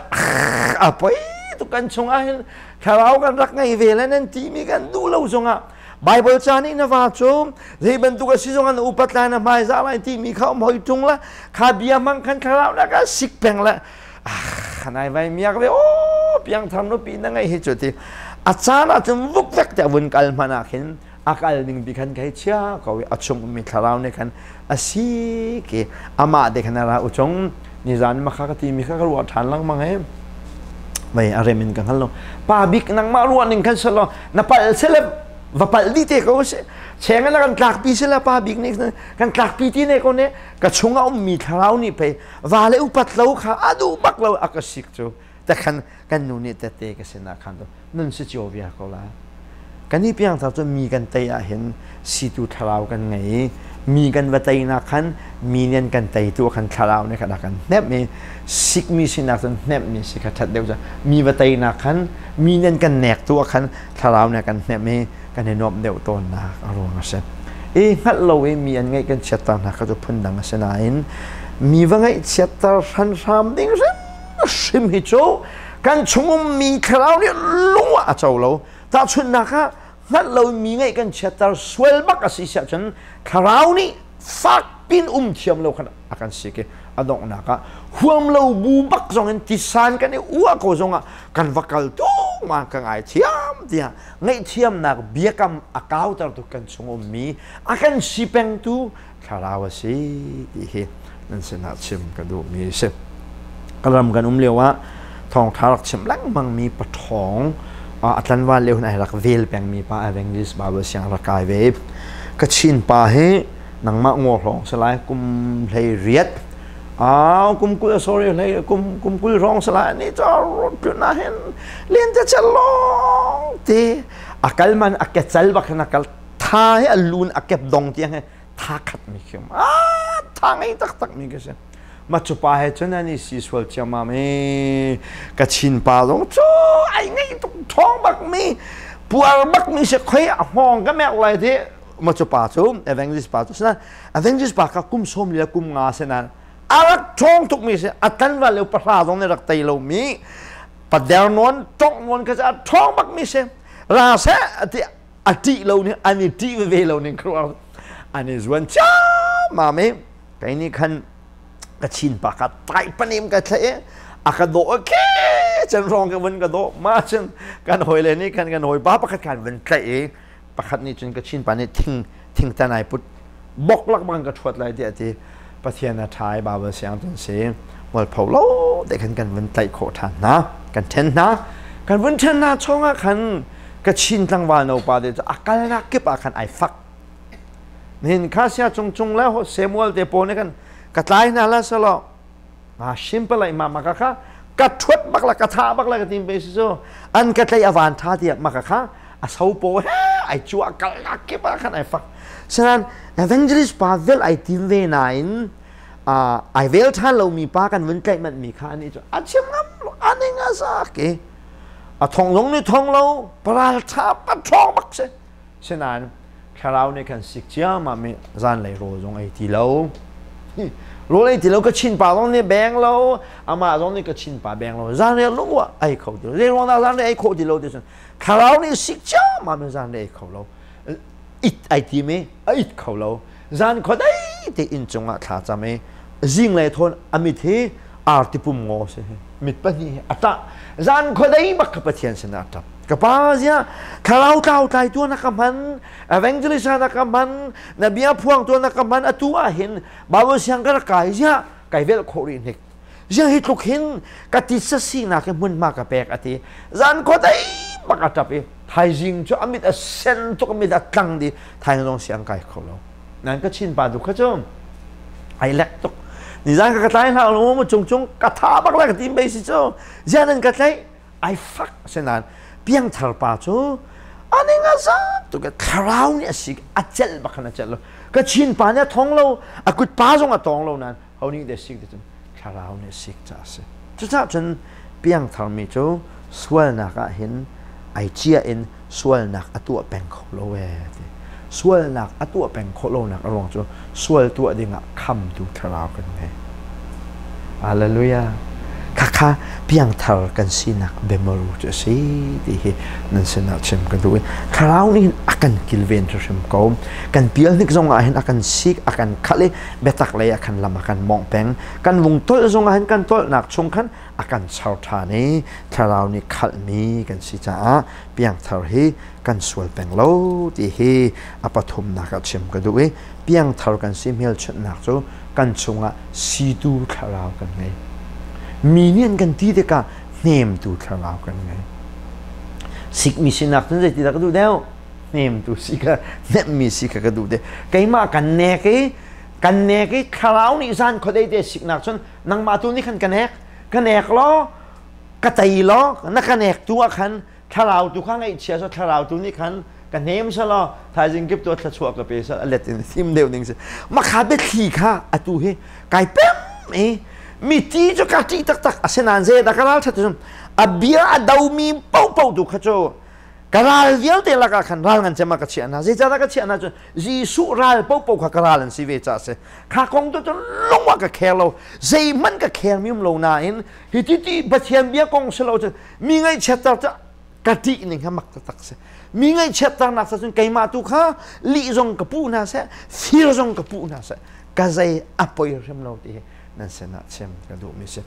a poi tu kan chung ah hin thlarau kan rak ngei ve le nan timi kan duh lo zongah Bible ca nih na va cu zei bantuk a si zong an upat lai na hmaizah lai timi kha um hoi ṭung la kha bia hmang khan thlarau na ka sik peng le ah nai vai miak ve o piangthar nupi na ngei hi cu ti a caan ah cun vukvek te vun kal hmanh ah khin a kal ning bi khan kai chia ko i a chung ummi thlarau nih khan a si ki amah te khan a ra uchung nizan ma kha ka ti mi kha ka ruah ṭhan lengmang he mei a rem in ka hngal lo pa bik nangmah ruah ning khan selo na pal sele va pal di te ko se cheng na kan tlak pi sela pa bik nih kan tlak pi ti ne ko ne ka chung a ummi thlarau nih pei va le upat lo kha a duh bak lo a ka sik cu te khan kan nu nih tette ka sinah khan nun si cio viar ko la kan i piangthar cu mi kan tei ah hin situ thlarau kan ngei i mi kan va teinak khan mi nih an kan teitu khan thlarau nih khan a kan hnemh i sikmi sinak cun hnemhmi si kha ṭhat deuh cu mi va teinak khan mi nih an kan nektu ah khan thlarau nih a kan hnemh i kan i nuamh deuh tawnnak a ruang a si. I hngalh lo i mi an ngaih kan chiatter hna kha cu phundang a si nain mi va ngaihchiatter hranhram ding hrimhrim hi cu kan chungum mi thlarau nih lung ah a co lo. Tahchunhnak ah hngalh lo mi ngaih kan chiatter sual bak a si siah cun thlarau nih fak pin um thiam lo khan a kan sik i a donghnak ah huam lo bu bak zong in tisan kan i uah ko zong ah kan va kal tu ma ka ngai thiam tiah ngaihthiamnak biakam a kautertu kan chung ummi a kan si pengtu thlarau a si ti hi nan sinah chim ka duhmi a si. Ka ram kan um lio ah thawngṭha rak chim lengmang mi paṭhawng a tlanval lio hin ai rak vel pengmi pa Evangelist Bible siang rak kai ve. Ka Chin pa hi nangmah ngaw hlawng si lai kum hlei riat kum 20 sorry hlei kum kum 20 hrawng si lai ni ca tlun ah hin len te chel long te a kal man a ke cal bak hin a kal tha he a lun a kep dong tiang he tha khat mi khium a tha ngei tak tak mi ka si ma chu pa he chun ani si sual chiam mi ka chin pa zong chu ai ngei tuk thong bak mi puar bak mi se khoi a hngong ka mek lai ti ma cu pa cu evangelist pa cu sina evangelist pa kha kum som le kum nga senan a rak ṭhawng tuk mi si a tlanval lio pahra zong nih rak tei lo mi pader nawn ṭong nawn kha a ṭhawng bak mi si ra seh ati a ṭih lo ning an i ṭih veve lo ning kruar an i zuan ciammam i kei nih khan ka chin pa kha tai panim ka thleh i a ka dawh ke chan rong ka vun ka dawh ma cun kan hawi le nih khan kan hawi pa pakhat khan vun tlaih i pakhat nih cun ka chinpa nih thing thingtan ai put bok lak bang ka ṭhuat lai tiah a ti Pathian a ṭha i Bible siang cun si mualpho lo te khan kan vun tlaih khawh ṭhan hna kan ṭhen hna kan vun ṭhen hna chungah khan ka Chin tlangval no pa te cu a kalnak kip ah khan ai fak nihin kha sia cung cung le Samuel te pawl nih khan ka tlai hna la selaw ma simple ai ma ma ka kha ka thuat bak la ka tha bak la ka tim pe si cu an ka tlei avan tha tiah ma ka kha a so po he ai chua kal na kip ah khan ai fak sanan evangelist pa vel ai tim ve nain ai vel than lo mi pa kan vun tlaih manh mi kha ani chu a chim ngam lo ani nga sa ke a thong zong ni thong lo paral tha pa thong bak se Sinain thlarau nih khan sik ciammam i zanlei rawl zong ei ti lo. Rawl ei ti lo ka chin pa zong nih beng lo, amah zong nih ka chin pa beng lo. Zanlei lung ah ei kho ti lo. Zei ruang dah zanlei ei khawh ti lo ti cun thlarau nih sik ciammam in zanlei ei kho lo. It ai tim i a it kho lo. Zan khuadei te inn cungah thla cam i zinglei thawn a mit hi arti pum ngaw si mit pahnih hi a ṭah zan khuadei bak kha Pathian sinah a ṭap ka pa zia thlarau tlau tlai tu na ka hman evangelist na ka hman na bia phuang tu na ka hman atu ah hin Bible siang ka rak kai zia kai vel khawh rih hnik zia hi tluk hin ka titsa sinak hi hmunhma ka pek ati zan khuadei bak a ṭap i thaizing cu a mit a sen tuk a mit a tlang di thaizing zong siang kai kho lo nan ka chin pa tu kha cu ai lek tuk nizan ka ka tlai hlah lo mu cung cung ka tha bak la ka tim bei si cu zian an ka tlaih ai fak senan piangthar pa cu ani nga za tu ka thlarau nih a si a celh bak khan a celh lo ka chin pa nih a thong lo a kut pa zong a tong lo nan Ho nih deh sik ti cun thlarau nih sik ca a si. Cucaah cun piangtharmi cu sualnak ah hin ai cia in sualnak a tuah peng kho lo ee ti. Sualnak a tuah peng khawh lonak a ruang cu sual tuah dingah khamtu thlarau kan ngei. Hallelujah. Khakha piangthar kan sinak biamaru cu a si ti hi nan sinah chim ka duh i thlarau nih hin a kan kilven hrimhrim ko. Kan pial hnik zong ah hin a kan sik, a kan khalh i biatak lei ah khan lam a kan mawngh peng. Kan vung tolh zong ah hin kan tolhnak chung khan a kan char ṭhan i thlarau nih khalhmi kan si caah piangthar hi kan sual peng lo ti hi a pathumnak ah chim ka duh i piangthar kan si hmelchunhnak cu kan chungah situ thlarau kan ngei. Mi nih an kan ti tikah hnemtu thlarau kan ngei. Sikmi sinak cun zeitidah ka duh deuh? Hnemtu si kha, hnemhmi si kha ka duh deuh. Keimah kan nek i kan nek i thlarau nih zan khuadei te siknak cun nangmah tu nih khan ka nek ka nek law ka tei law na ka nek tu ah khan thlarau tu kha ngaihchia so thlarau tu nih khan ka hnem selaw thaizing kip tu thluachuah ka pe sel a let in thim deuh ning si makha biathli kha atu hi kai pem i mi ti cu ka ṭih taktak asinain zei dah ka ral ṭhat cun a bia a domi paohpaoh tu kha cu ka ral vialte lakah khan ral ngan cem ah ka chiah hna zeicahdah ka chiah hna cun Jesuh ral paohpaoh kha ka ral an si ve caah si kha kong tu cun lung ah ka khel lo zeihmanh ka khel mi um lo nain hi ti ti Pathian bia kong si lo cun mi ngaihchiatter cu ka ṭih ning kha mak taktak si mi ngaihchiatternak sa cun keimah tu kha lih zong ka puh hna seh fir zong ka puh hna seh ka zei a poi hrim lo ti hi nan sinah chim ka duhmi si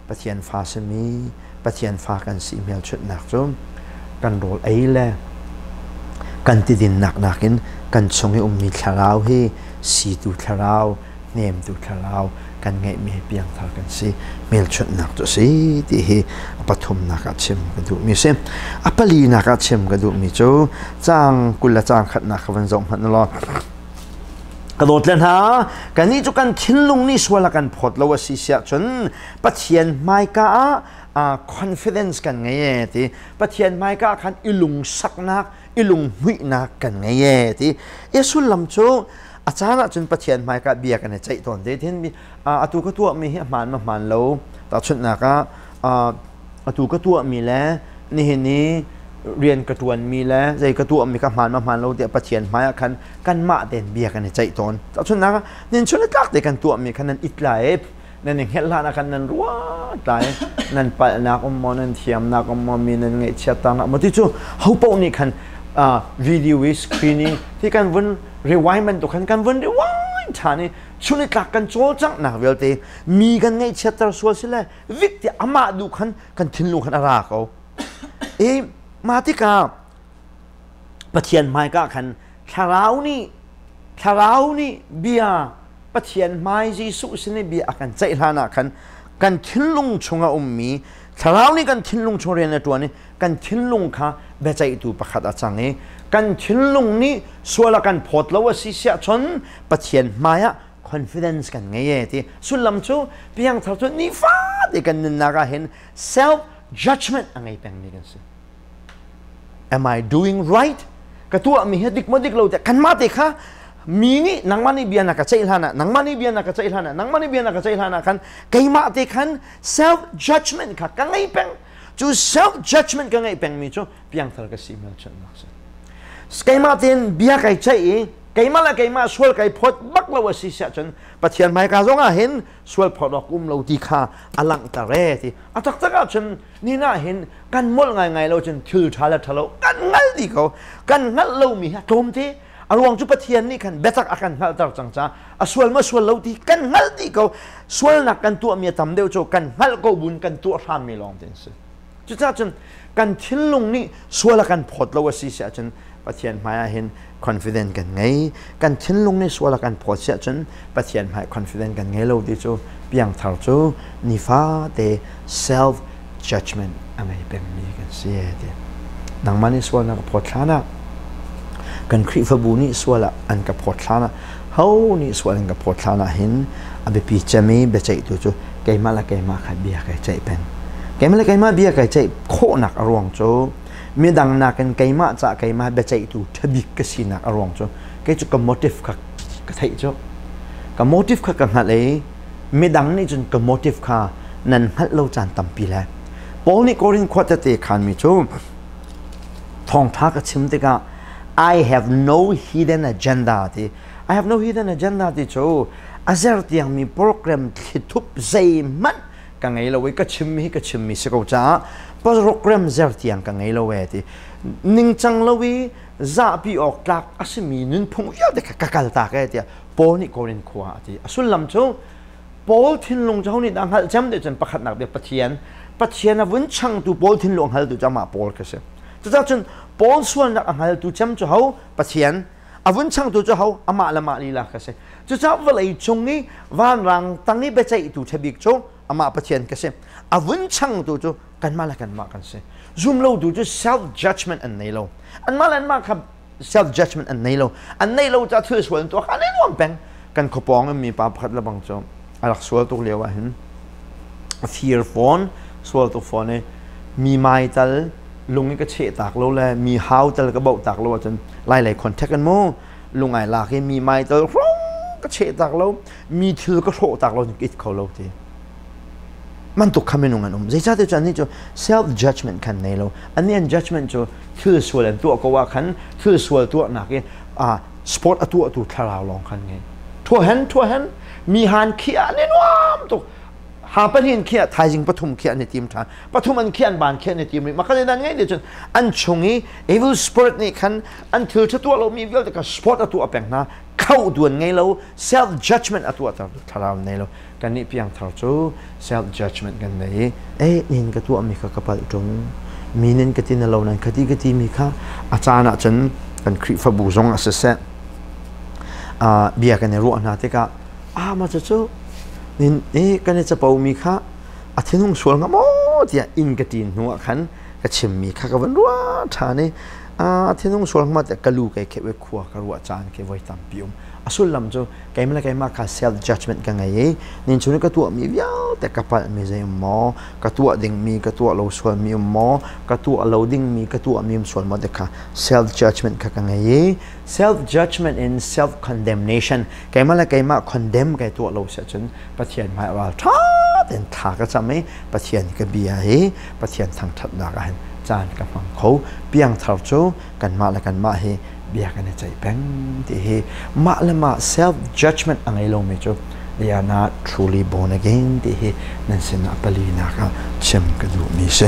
Pathian fa simi Pathian fa kan si hmelchunhnak cu kan rawl ei le kan tidinnak nakin kan chung i ummi thlarau hi situ thlarau hnemtu thlarau kan ngeihmi hi piangthar kan si hmelchunhnak cu a si ti hi a pathumnak ah chim ka duhmi si a palinak ah chim ka duhmi cu caang 20 le caang khatnak kha van zoh hmanh law Ka dawt le hna, kannih cu kan thinlung nih sual a kan phawt lo a si siah cun Pathian hmaika ah confidence kan ngei e ti. Pathian hmaika ah khan i lungsaknak, i lunghmuihnak kan ngei e ti. I sullam cu a caan ah cun Pathian hmaika bia kan i ceih tawn te. Tin atu ka tuahmi hi a hmaan ma hmaan lo. Tahchunhnak ah atu ka tuahmi le nihin i rian ka ṭuanmi le zei ka tuahmi ka hmaan ma hmaan lo tiah Pathian hmaiah khan kanmah tein bia kan i ceih tawn. Tahchunhnak ah nin chun le tlak te kan tuahmi khan nan it lai i nan i hngelh hlan ah khan nan ruat lai nan palhnak um maw nan thiamnak um maw mi nan ngaihchiatternak maw ti cu ho paoh nih khan video i screening ti kan vun rewind bantuk khan kan vun rewind ṭhan i chun i tlak kan cawlcanghnak vialte mi kan ngaihchiatter sual si le vik ti amah duh khan kan thinlung khan a ra ko i mah tikah Pathian hmaika khan thlarau nih thlarau nih bia Pathian hmai Jesuh sin i bia a kan ceih hlan ah khan kan thinlung chungah ummi thlarau nih kan thinlung chung rian a ṭuan i kan thinlung kha biaceihtu pakhat a cang i kan thinlung nih sual a kan phawt lo a si siah cun Pathian hmaiah confidence kan ngei e ti sullam cu piangthar cu nifate kan nunnak ah hin self judgment a ngei pengmi kan si am I doing right ka tuahmi hi dik maw dik lo tiah kanmah te kha mi nih nangmah nih bia na ka ceih hlan ah nangmah nih bia na ka ceih hlan ah nangmah nih bia na ka ceih hlan ah khan keimah te khan self judgment kha ka ngei peng cu self judgment ka ngeih pengmi cu piangthar ka si hmelchunhnak si keimah tein bia kai ceih i keimah le keimah sual kai phawt bak lo a si siah cun Pathian hmaika zong ah hin sual phawt awk um lo ti kha a langhter e ti a taktak ah cun ni na hin kan molh ngaingai lo cun thil ṭha le ṭhalo kan hngal dih ko kan hngalh lomi hi a tlawmte a ruang cu Pathian nih khan biatak a kan hngalhter cang caah a sual ma sual lo ti kan hngalh dih ko sualnak kan tuahmi a tam deuh cu kan hngalh ko buin kan tuah hrammi lawng te an si cucaah cun kan thinlung nih sual a kan phawt lo a si si ahcun Pathian hmai ah hin confident kan ngei kan thinlung nih sual a kan phawt si ahcun Pathian hmai confident kan ngei lo ti cu piangthar cu nifate self judgment a ngei pengmi kan si ti nangmah nih sual na ka phawt hlan ah kan Khrihfabu nih sual ah an ka phawt hlan ah ho nih sual an ka phawt hlan ah hin a biapi cem i biaceihtu cu keimah le keimah kha bia kai ceih peng keimah le keimah bia kai ceih khawhnak a ruang cu midang nakin keimah cah keimah biaceihtu ṭhabik ka sinak a ruang cu kei cu ka motive kha ka theih cu ka motive kha ka hngalh i. Midang nih cun ka motive kha nan hngalh lo caan tampi le Paul nih Korin khua tete khanmi cu thawngṭha ka chim tikah I have no hidden agenda ti. I have no hidden agenda ti cu a zer tiangmi program thlithup zeihmanh ka ngei lo i ka chimmi hi ka chimmi si ko caah program zer tiang ka ngei lo e ti. Ningcang lo i zahpi awk tlak a simi nunphung vialte kha ka kaltak e tiah Paul nih Korin khua a ti. A sullam cu Paul thinlung cu ho nih dah hngalh cem ti cun pakhatnak bia Pathian. Pathian a vun changtu Paul thinlung hngaltu cu amah Paul ka si. Cucaah cun Paul sualnak a hngaltu cem cu ho? Pathian. A vun changtu cu ho? Amah le mah lila ka si. Cucaah vawlei cung i vanrang tang i biaceihtu ṭhabik cu amah Pathian ka si. A vun changtu cu kanmah le kanmah kan si. Zumlotu cu self judgment an nei lo. Anmah le anmah kha self judgment an nei lo. An nei lo caah thil sual an tuah kha an i nuam peng. Kan khuapawng in mi pa pakhat le bang cu a rak sual tuk lio ah hin a fir fawn, sual tuk fawn i mi mai tal lung i ka cheh tak lo le mi hau tal ka boh tak lo ahcun lai lei contact in mu lung ai lak i mi mai tal hrong ka cheh tak lo mi thil ka hrawh tak lo ka it kho lo ti man tuk kha minung an um. Zeicahtiah cu annih cu self judgment khan nei lo. Annih an judgment cu thil sual an tuah ko ah khan thil sual tuahnak i sport a tuahtu thlarau lawng khan ngei. Thuahen thuahen mi han khi ah an i nuam tuk. Ha pahnih khi ah thaizing pathum khi an i tim ṭhan. Pathum an khi an ban khi an i tim rih. Mah kan ngei nih cun an chung i evil spirit nih khan an thil ṭha tuah lomi vialte kha sport a tuah peng hna. Khauh duan ngei lo, self judgment a tuahter thlarau nei lo. Kannih piangthar cu self judgment kan nei i eh nin ka tuahmi kha ka palh ṭung, mi nin ka ti na lo nan khati ka ti mi kha a caan ah cun kan Khrihfabu zong ah siseh bia kan i ruah hna tikah ah ma cu nin eh kan i capo mi kha a thinhung sual hnga maw tiah inn ka ṭin hnu ah khan ka chimmi kha ka van ruah ṭhan i a thinhung sual hnga tiah ka lu kai khep i khua ka ruah caan khi voi tampi um. A sullam cu keimah le keimah kha self judgment ka ngei i nin chung i ka tuahmi vialte ka palhmi zei um maw, ka tuah dingmi ka tuah lo sualmi um maw, ka tuah lo dingmi ka tuahmi um sual maw ti kha self judgment kha ka ngei i self judgment in self condemnation, keimah le keimah condemn kai tuah lo si ahcun Pathian hmai ral ṭha tein thla ka cam i Pathian ka bia hi Pathian thangṭhatnak ah hin caan ka hmang kho. Piangthar cu kanmah le kanmah hi bia kan i ceih peng ti hi mah le mah self judgment a ngei lomi cu they are not truly born again ti hi nan sinah palinak ah chim ka duhmi si.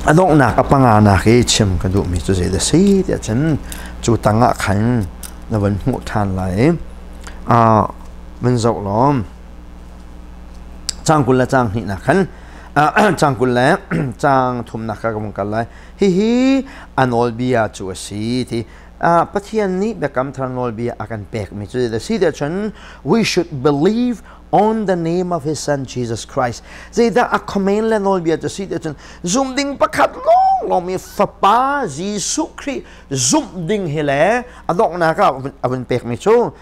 A donghnak a panganak i chim ka duhmi cu zei dah si tiah cun cu tangah khan na van hmuh ṭhan lai i van zoh law cang 20 le cang hnihnak khan cang 20 le cang thumnak kha ka vung kal lai. Hihi a nawlbia cu a si ti. Pathian nih Biakam Thar nawlbia a kan pekmi cu a si tiah cun we should believe on the name of his son Jesus Christ. Zeidah a command le nawlbia cu si tiah cun zumh ding pakhat lawnglawng mi Fapa Jesuh Khrih zumh ding hi le a donghnak ah a vun pekmi cu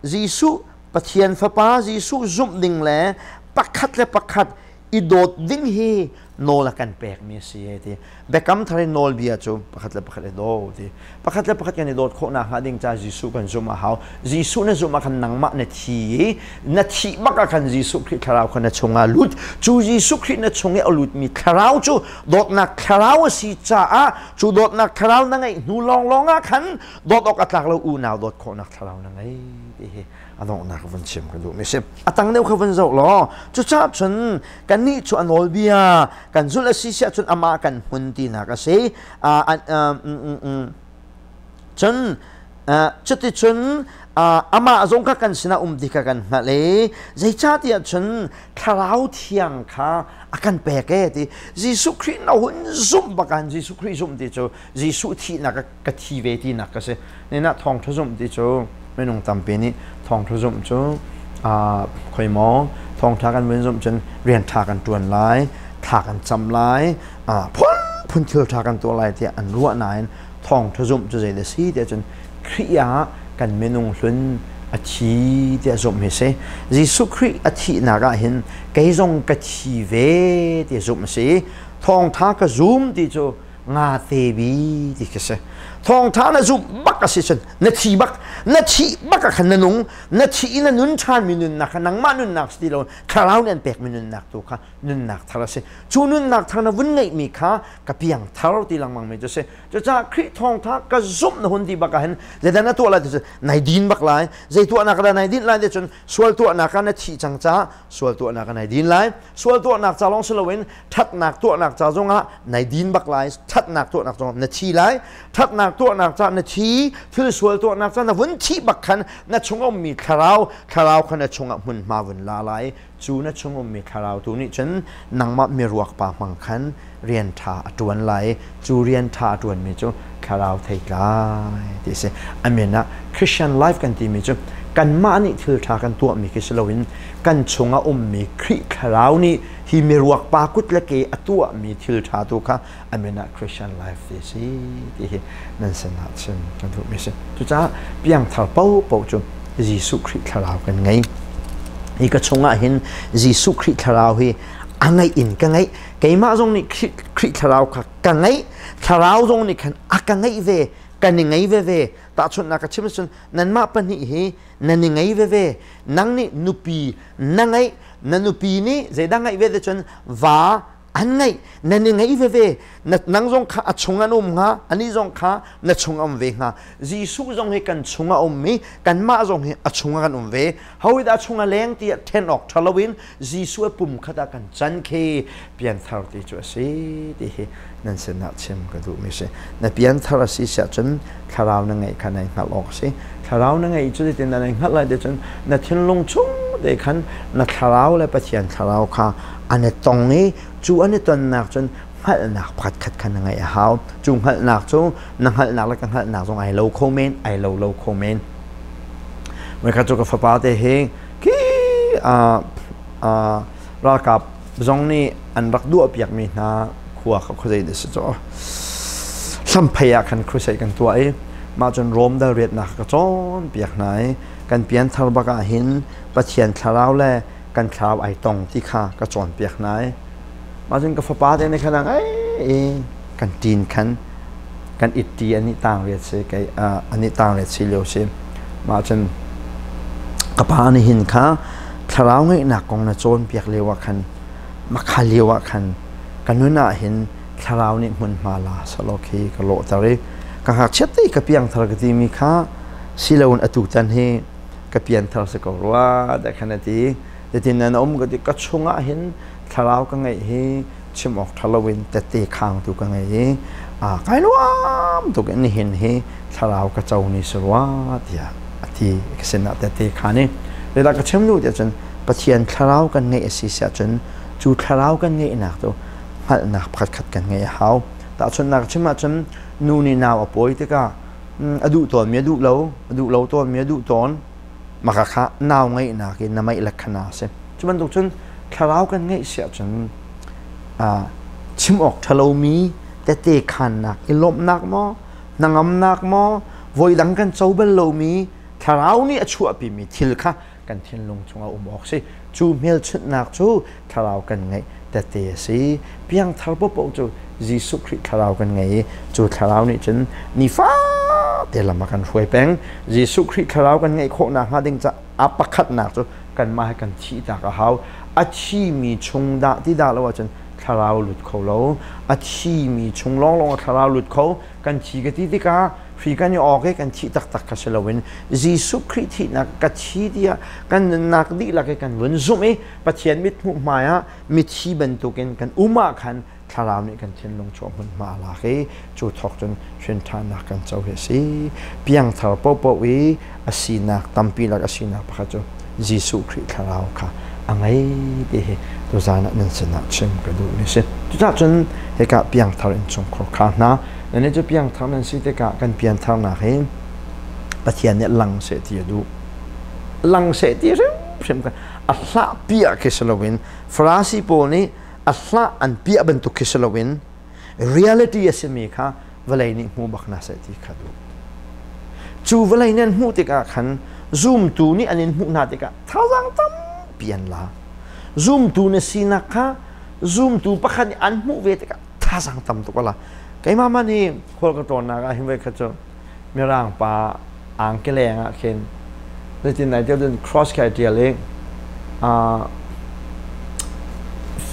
Jesuh Pathian Fapa Jesuh zumh ding le pakhat le pakhat i dawt ding hi nawl a kan pekmi a si ti. Biakam Thar i nawlbia cu pakhat le pakhat i daw ti. Pakhat le pakhat kan i dawt khawh nakhnga ding ca Jesuh kan zumh a hau. Jesuh na zumh ah khan nangmah na thi i na thih bak ah khan Jesuh Khrih thlarau kha na chungah lut. Cu Jesuh Khrih na chung i a lutmi thlarau cu dawtnak thlarau a si caah cu dawtnak thlarau na ngeih hnu lawnglawng ah khan dawt awk a tlak lo unau dawt khawhnak thlarau na ngei ti hi a donghnak vun chim ka duhmi si. A tang deuh kha vun zoh law cucaah cun kannih cu a nawlbia kan zulh a si siah cun amah kan hmun tinak a si. Cun cuticun amah zong kha kan sinah um ti kha kan hngalh i zeicahtiah cun Thlarau Thiang kha a kan pek e ti. Jesuh Khrih na hun zumh bakan Jesuh Khrih zumh ti cu Jesuh thihnak ka thi ve tinak ka si. Nina thawngṭha zumh ti cu minung tampi nih thawngṭha zumh cu khoi maw thawngṭha kan vun zumh cun rian ṭha kan ṭuan lai, thla kan cam lai, phun phun thil ṭha kan tuah lai tiah an ruah nain thawngṭha zumh cu zei dah si tiah cun Khrih ah kan minung hlun a thi tiah zumh hi si. Jesuh Khrih a thihnak ah hin kei zong ka thi ve ti zumh a si. Thawngṭha ka zum ti cu nga te bi ti khi si. Thawngṭha na zumh bak a si cun na thi bak. Na thih bak ah khan na nung. Na thih i na nun ṭhanmi nunnak kha nangmah nunnak si ti lo thlarau nih an pekmi nunnak tu kha nunnak thar a si. Cu nunnak thar na vun ngeihmi kha ka piang thar ti lengmangmi cu a si. Cucaah Khrih thawngṭha ka zumh na hun ti bak ah hin zeidah na tuah lai ti cu nai din bak lai. Zei tuahnak dah nai dinh lai ti cun sual tuahnak ah na thih cang caah sual tuahnak ah nai din lai. Sual tuahnak ca lawng si loin ṭhatnak tuahnak ca zongah nai din bak lai. Ṭhatnak tuahnak zongah na thi lai. Ṭhatnak tuahnak ca na thi, thil sual tuahnak ca na vun thih bak khan na chung ummi thlarau, thlarau kha na chungah hmunhma vun la lai. Cu na chung ummi thlarau tu nih cun nangmah miruak pa hmang khan rian ṭha a ṭuan lai. Cu rian ṭha a ṭuanmi cu thlarau theitlai ti a si. A min ah Christian life kan timi cu kanmah nih thil ṭha kan tuahmi khi si loin kan chungah ummi Khrih thlarau nih hi miruak pa kut le ke a tuahmi thil ṭha tu kha a min ah Christian life ti a si ti hi nan sinah chim kan duhmi a si. Cucaah piangthar paohpaoh cu Jesuh Khrih thlarau kan ngei. Hi ka chungah hin Jesuh Khrih thlarau hi a ngeih in ka ngeih. Keimah zong nih Khrih thlarau kha ka ngeih. Thlarau zong nih khan a ka ngeih ve. Kan i ngei veve. Tahchunhnak ka chim ahcun nanmah pahnih hi nan i ngei veve. Nang nih nupi na ngeih. Na nupi nih zeidah ngeih ve te cun va an ngeih nan i ngeih veve. Nang zong kha a chung an um hnga, anih zong kha na chung a um ve hnga. Jesuh zong hi kan chung a um i kanmah zong hi a chung ah kan um ve. Hawidah chung a leng tiah ṭhen awk ṭha loin Jesuh a pum khat ah kan can khi pianthar ti cu a si ti hi nan sinah chim ka duhmi si. Na pianthar a si siah cun thlarau na ngeih kha nai hngalh awk a si. Thlarau na ngeih cu zeitin dah nai hngalh lai ti cun na thinlung chung te khan na thlarau le Pathian thlarau kha an i tong i cu an i tonnak cun hngalhnak pakhat khat kha na ngeih a hau. Cu hngalhnak cu na hngalhnak le ka hngalhnak zong ai lo kho men, ai lo lo kho men. Voikhat cu ka fapa te hi khi ralkap zong nih an rak duahpiakmi hna khua kha khuazei dah si cu hlamphei ah khan crusade kan tuah i mah cun Rom dal riatnak ka cawnpiak hna i kan pianthar bak ah hin Pathian thlarau le kan thlarau ai tong ti kha ka cawnpiak hna i mah cun ka fapa te nih khan ai kan ṭin khan kan itti an i tang riat si kei an i tang riat si lio si. Mah cun ka pa nih hin kha thlarau ngeihnak kong na cawnpiak lio ah khan makha lio ah khan ka nun ah hin thlarau nih hmunhma la selaw khi ka lawhter i ka ngakchiat te ka piangthar ka timi kha siloin atu tan hi ka pianthar si ko rua dah khan a ti. Hitin nan um ka ti ka chungah hin thlarau ka ngeih hi chim awk ṭha loin tette khangtu ka ngei i kai nuam tuk in nihin hi thlarau ka co ni si rua tiah a ti. Ka sinah tette khan i zeidah ka chim duh tiah cun Pathian thlarau kan ngeih a si siah cun cu thlarau kan ngeihnak cu hngalhnak pakhat khat kan ngeih a hau. Tahchunhnak chim ahcun nu nih nau a pawi tikah a duh tawnmi a duh lo, a duh lo tawnmi a duh tawn. Maka kha nau ngeihnak in na meih le khana a si. Cu bantuk cun thlarau kan ngeih si ahcun chim awk ṭhalomi tete khannak i lawmhnak maw, hnangamnak maw, voidang kan co bal lomi thlarau nih a chuahpimi thil kha kan thinlung chungah um awk si. Cu hmelchunhnak cu thlarau kan ngeih tete a si. Piangthar paohpaoh cu Jesuh Khrih thlarau kan ngei i cu thlarau nih cun nifate lam a kan hruai peng. Jesuh Khrih thlarau kan ngeih khawh nakhnga ding caah a pakhatnak cu kanmah he kan thihtak a hau. A thimi chung dah ti dah lo ahcun thlarau lut kho lo. A thimi chung lawnglawng a thlarau lut kho. Kan thi ka ti tikah hri kan i awk i kan thih taktak kha si loin Jesuh Khrih thihnak ka thi tiah kan nunnak dihlak i kan vun zumh i Pathian mithmuh hmai ah mithi bantukin kan um ah khan thlarau nih kan thinlung chuah hmunhma a lak i cu thawk cun hrinṭhannak kan co hi a si. Piangthar paohpaoh i a sinak tampi lak a sinak pakhat cu Jesuh Khrih thlarau kha a ngei ti hi tuzaan ah nan sinah chim ka duh ni si. Cucaah cun hika piangthar innchungkhar kha hna nan cu piangthar nan si tikah kan piantharnak hi Pathian nih lang seh ti a duh. Lang seh ti hrimhrim kan a hlah piah khi si loin Farasi pawl nih a hlah an piah bantuk khi si loin reality a simi kha vawlei nih hmu bak hna seh ti kha duh. Cu vawlei nih an hmuh tikah khan zumtu nih an in hmuh hna tikah thazaang tampi an la. Zumtu na sinak kha zumtu pakhat nih an hmuh ve tikah thazaang tam tuk a la. Keimah man hi khual ka tlawnnak ah hin voi khat cu Mirang pa angki leng ah khin zeitin ai tel cun cross kai tial i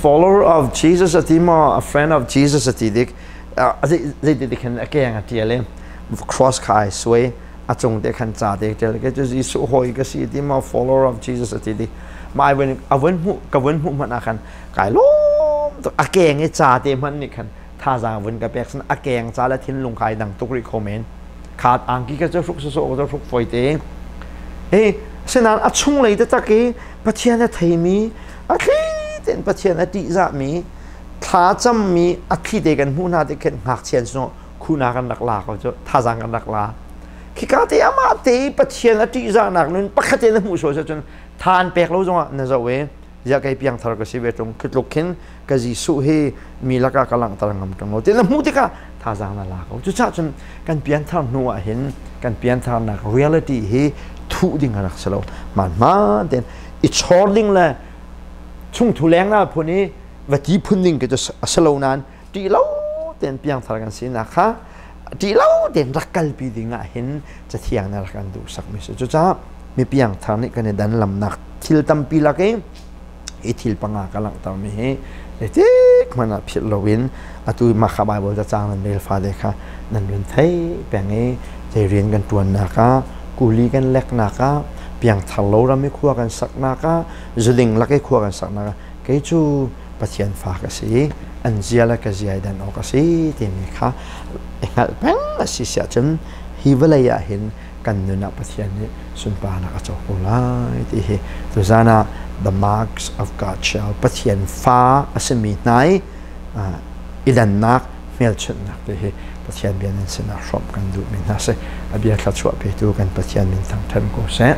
follower of Jesus a ti maw, a friend of Jesus a ti dik, zeiti ti khin a keng a tial i cross kha ai suai, a cung te khan ca te tial ke cu Jesuh hawi ka si ti maw, follower of Jesus a ti dik. Ma ai vun a vun hmuh ka vun hmuh hmanh ah khan kai lawm tuk, a keng i ca te hmanh nih khan thazaang vun ka pek sin a keng ca le thinlung kai dang tuk rih kho men. Khat angki ka cu hruk sawsawh ka cu hruk foi te e sinan a chunglei taktak i Pathian a theimi, a thli tein Pathian a ṭihzahmi, thla cammi a thli te kan hmuh hna te khin ngakchia cu khuna kan rak la ko cu, thazaang kan rak la. Khika te amah te Pathian a ṭihzahnak nun pakhat te na hmuh sual cun tha an pek lo zongah na zoh i ziah kei piangthar ka si ve ṭung, khi tluk khin ka Jesuh hi mi lakah ka langhter ngam ṭung lo ti na hmuh tikah thazaang na la ko. Cucaah cun kan pianthar hnu ah hin kan piantharnak reality hi thuh ding a rak si lo. Hmaan tein i chawr ding le chungthu leng na phun i va ti phun ding ke cu a si lo nain ṭih lo tein piangthar kan sinak kha ṭih lo tein rak kalpi ding ah hin cathiang nih rak kan duhsakmi si. Cucaah mi piangthar nih kan i dan lamnak thil tampi lak i hi thil panga ka langhtermi hi zeitik hmanh ah philh loin atu mah kha Bible cacang nan rel fate kha nan run thei peng i zei rian kan ṭuannak ah, kuli kan leknak ah, piangthar lo ram i khua kan saknak ah, zuding lak i khua kan saknak ah kei cu Pathian fa ka si, an zia le ka zia i dan awk a si timi kha i hngalh peng a si siah cun hi vawlei ah hin kan nun ah Pathian nih sunparnak a co ko lai ti hi tuzan ah the marks of God shall Pathian fa a simi hna i i dannak hmelchunhnak ti hi Pathian bia nan sinah hrawmh kan duhmi hna si. A bia thluachuah petu kan Pathian min thangṭhat ko seh.